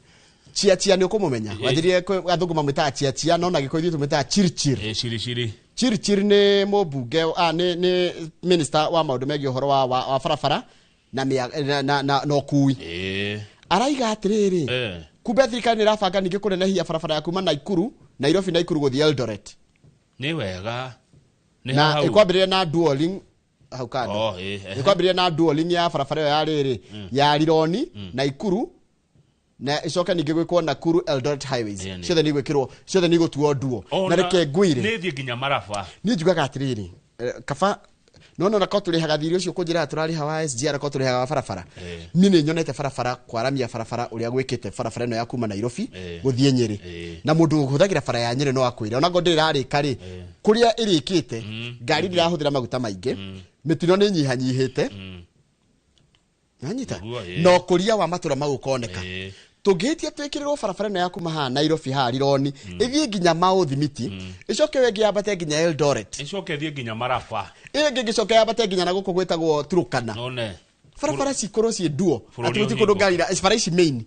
Chia chia nĩ ũkũmũmenya. Wathirie athũngũ mamwĩtaga chia chia, no na Gĩkũyũ ithuĩ tũmwĩtaga chirchir. Chiri chiri. Chirchir nĩ mũmbunge, nĩ minister wa maũndũ megiĩ ũhoro wa barabara na na ũkui. Araiga atĩrĩrĩ, kumbe thirikari nĩ ĩrabanga ningĩ kũnenehia barabara ya kuma Nakuru, Nairobi Nakuru gũthiĩ Eldoret. Nĩ wega. Nĩ Na hau. ĩkwambĩrĩria na dualing hau kando. Ĩkwambĩrĩria na dualing ya barabara ĩyo ya rĩrĩ ya Rironi Nakuru na icoke ningĩ gwĩkwo Nakuru Eldoret Highways. Ciothe nĩ igwĩkĩrwo, ciothe nĩ igũtuo nduo. Na reke ngwĩre. Nĩ thiĩ nginya Maraba. Niĩ njugaga atĩrĩrĩ, kaba nona na ko tũrĩhaga thirĩ ũcio kũnjĩra tũrarĩha wa SGR ko tũrĩhaga wa barabara. Niĩ nĩ nyonete barabara kwaramia barabara ũrĩa gwĩkĩte barabara ĩno ya kuma Nairobi gũthiĩ Nyĩrĩ. Na mũndũ ũhũthagĩra bara ya Nyĩrĩ no akwĩre ona ngorwo ndĩrĩ ĩrarĩka rĩ, kũrĩa ĩrĩkĩte ngari ndĩrahũthĩra maguta maingĩ, mĩtino nĩ ĩnyihanyihĩte. Nanyita? Na ũkũria wa matũra mau ũkoneka. Tũngĩhĩtia twĩkĩrĩrwo barabara ĩno ya kuma haha Nairobi haha Rironi, ĩthiĩ nginya Mau Thimiti, ĩcoke ĩyo ĩngĩ yambate nginya Eldoret. Ĩcoke ĩthiĩ nginya Maraba. Ĩyo ĩngĩ ĩngĩcoka yambate nginya na gũkũ gwĩtagwo Turkana. None. Barabara cikorwo ciĩ nduo. Bũrũri Atĩ gũtirĩ kũndũ ũhingwo. ngari bara ici main.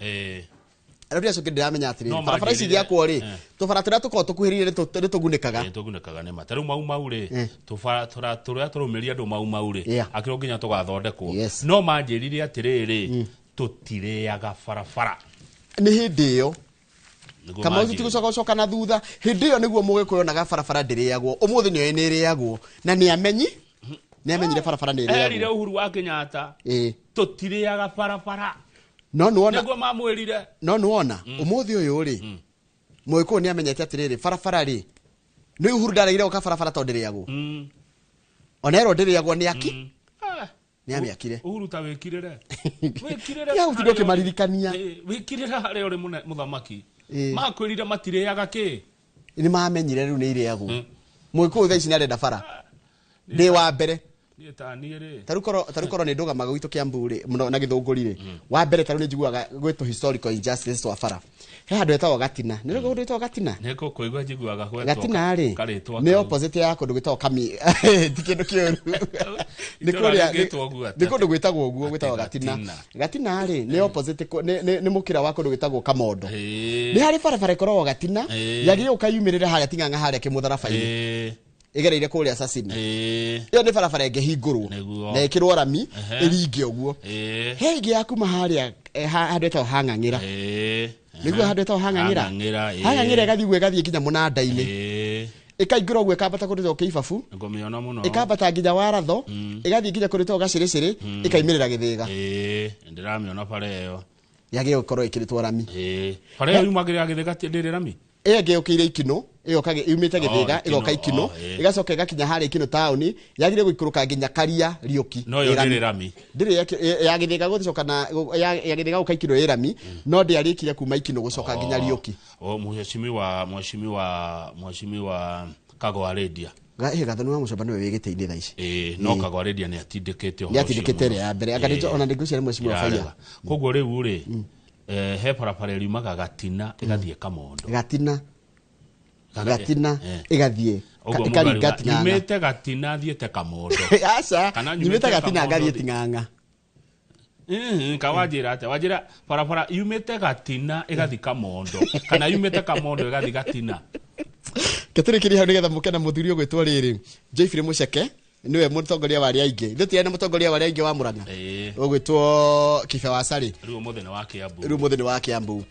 Rĩu ndĩracoka ndĩramenya atĩrĩrĩ, No barabara ici manjĩrire. igĩakwo rĩ, tũbara tũrĩa tũkoragwo tũkuhĩrĩirie nĩ tũgunĩkaga. Tũgunĩkaga nĩ ma. Ta rĩu Mau Mau rĩ, tũbara tũrĩa tũraumĩria andũ Mau Mau rĩ, akĩrwo nginya tũgathondekwo. No manjĩrire atĩrĩrĩ, tũtirĩaga barabara. Nĩ hĩndĩ ĩyo Nĩguo Kamau manjĩrire. tũtigũcoka gũcoka na thutha. Hĩndĩ ĩyo nĩguo mũgĩkũyũ onaga barabara ndĩrĩagwo. Ũmũthĩ nĩoĩ nĩ ĩrĩagwo. Na nĩ amenyi, nĩ amenyire barabara nĩ Erire ĩrĩagwo. Uhuru wa Kenyatta tũtirĩaga barabara. No nĩwona Nĩguo mamwĩrire. No nĩwona ũmũthĩ ũyũ rĩ, mũgĩkũyũ nĩ amenyete atĩrĩrĩ, barabara rĩ, nĩ Uhuru ndaregire gũka barabara tondũ ndĩrĩagwo. Ona erwo ndĩrĩagwo nĩ aki. Nĩ amĩakire. Uhuru ta wĩkirĩre. Wĩkirĩre. Ya ũtinde ũkĩmaririkania. Wĩkirĩre harĩa ũrĩ mũthamaki. Makwĩrire matirĩaga kĩ? Nĩ mamenyire rĩu nĩ irĩagwo. Mũgĩkũyũ thaa ici nĩ arenda bara. Ndĩ wa mbere. Niĩ ta niĩ rĩ. Tarĩu korwo nĩ ndũgamaga gwitũ Kiambu rĩ mũno na Gĩthũngũri rĩ, wa mbere tarĩu nĩ njiguaga gwĩtwo historical injustice twa bara. He handũ hetagwo Gatina. Nĩ kũndũ gwĩtagwo Gatina? Nĩ kũigua njiguaga gwetwo Gatina rĩ karĩtwa nĩ kau. opposite ya kũndũ gwĩtagwo Kami. Ti kĩndũ kĩũru. Nĩ Itũũra kũrĩa rĩngĩtwo ũguo atĩa? nĩ kũndũ gwĩtagwo ũguo, gwĩtagwo Gatina. Gatina. Gatina rĩ nĩ opposite nĩ mũkĩra wa kũndũ gwĩtagwo Kamondo. Ĩĩ. Nĩ harĩ barabara ĩkoragwo Gatina Ĩĩ. yagĩrĩirwo ũkayumĩrĩra harĩa Ting'ang'a harĩa kĩmũtharaba-inĩ. Ĩĩ. Ĩgereire kũrĩa Sasini. Ĩĩ. Ĩyo nĩ barabara ĩngĩhingũrwo Nĩguo. na ĩkĩrwo rami Ehe. ĩringe ũguo. Ĩĩ. He ĩngĩ ya kuma harĩa handũ hetagwo Hang'ang'ĩra. Ĩĩ. Nĩguo handũ hetagwo Hang'ang'ĩra. Hang'ang'ĩra, ĩĩ. Hang'ang'ĩra ĩgathiĩ ũguo ĩgathiĩ nginya mũnanda-inĩ. Ĩĩ. Ĩkaingĩra ũguo ĩkambata kũndũ gwĩtagwo Kĩibabu. Ngũmĩona mũno. Ĩkambata nginya Waratho, ĩgathiĩ nginya kũndũ gwĩtagwo Gacĩrĩcĩrĩ, ĩkaimĩrĩra Gĩthĩga. Ĩĩ, ndĩramĩona bara ĩyo. Yagĩrĩirwo gũkorwo ĩkĩrĩtwo rami. Ĩĩ. Bara ĩyo yumagĩrĩra Gĩthĩga ndĩrĩ rami? Ĩyo ĩngĩ yũkĩire Ikino, ĩgoka yumĩte Gĩthĩga, Ikino, ĩgoka Ikino, ĩĩ. ĩgacoka ĩgakinya harĩa Ikino taũni, yagĩrĩirwo gũikũrũka nginya Karia Riũki. No ĩyo Ĩ rami. ndĩrĩ rami. Ndĩrĩ ya Gĩthĩga gũcoka na ya Gĩthĩga gũka Ikino ĩ rami, no ndĩarĩkire kuma Ikino gũcoka nginya Riũki. O mheshimiwa Kagwa Redia. Gathoni wa Mũcomba nĩwe wĩ gĩtĩ-inĩ thaa ici. Ĩĩ, no Kagwa Redia nĩ atindĩkĩte ũhoro Nĩ atindĩkĩte ũcio ĩrĩa ya mbere. Anga ona nĩ ngwĩciria nĩ mheshimiwa Ĩrarega. Faiya. Koguo rĩu rĩ, he barabara ĩriumaga Gatina ĩgathiĩ Kamondo. Gatina. Gatina ĩgathiĩ. Ũguo Ĩkaringa mũndũ ariuga, Ting'ang'a. nyumĩte Gatina thiĩte Kamondo. Aca, Kana nyumĩte Gatina Kamondo ngathiĩ Ting'ang'a. Ka wanjĩra atĩa? Wanjĩra barabara yumĩte Gatina ĩgathiĩ Kamondo. Kana yumĩte Kamondo ĩgathiĩ Gatina. Ketũrĩkĩrie hau nĩgetha mũke na mũthuri ũgwĩtwo rĩrĩ Joyfrey Mũceke nĩwe mũtongoria wa arĩa aingĩ. Ithuĩ tũtirĩ na mũtongoria wa arĩa aingĩ wa Murang'a. Ĩĩ. Ũgwĩtwo Kibe wa Carĩ. Rĩu ũmũthĩ nĩ wa Kiambu. Rĩu ũmũthĩ nĩ wa Kiambu.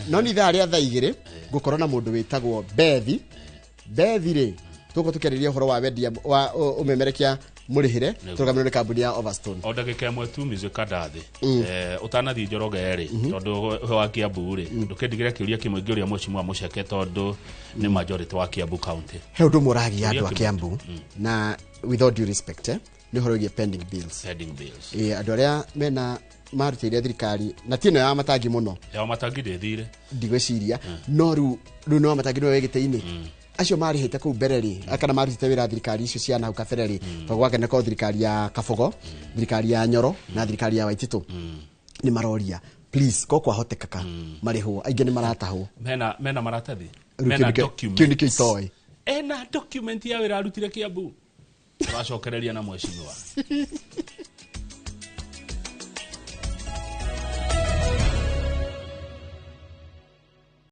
No nĩ ithaa rĩa thaa igĩrĩ ngũkorwo na mũndũ wĩtagwo Bethi. Bethi rĩ tũgũkorwo tũkĩarĩria ũhoro wa wendia wa ũmemerekia mũrĩhĩre tũrũgamĩrĩrwo nĩ kambuni ya Overstone. O ndagĩka ĩmwe tu music kandathi. Ũtanathiĩ Njoroge rĩ, tondũ we wa Kiambu rĩ, ndũkĩndigĩre kĩũria kĩmwe ingĩũria mheshimiwa Mũceke tondũ nĩ majority wa Kiambu County. He ũndũ ũmwe ũragia Kĩũria andũ a kĩmwe. Kiambu na with all due respect nĩ ũhoro wĩgiĩ pending bills. Pending bills. Ĩĩ, andũ arĩa mena marutĩire thirikari na ti ĩno ya matangi mũno Ya matangi ndĩthire. ndigwĩciria no rĩu nĩ wa matangi nĩwe wĩ gĩtĩ-inĩ acio marĩhĩte kũu mbere rĩ kana marutĩte wĩra thirikari icio cia nahau kabere rĩ tondũ gwake nĩkorwo thirikari ya Kabogo, thirikari ya Nyoro na thirikari ya Waititũ nĩ maroria please ko kwahotekeka marĩhwo aingĩ nĩ maratahwo. Mena maratathi. Rĩu Mena kĩu documents. kĩu nĩkĩo itoĩ. Ena document ya wĩra arutire Kiambu. Tũracokereria na mheshimiwa.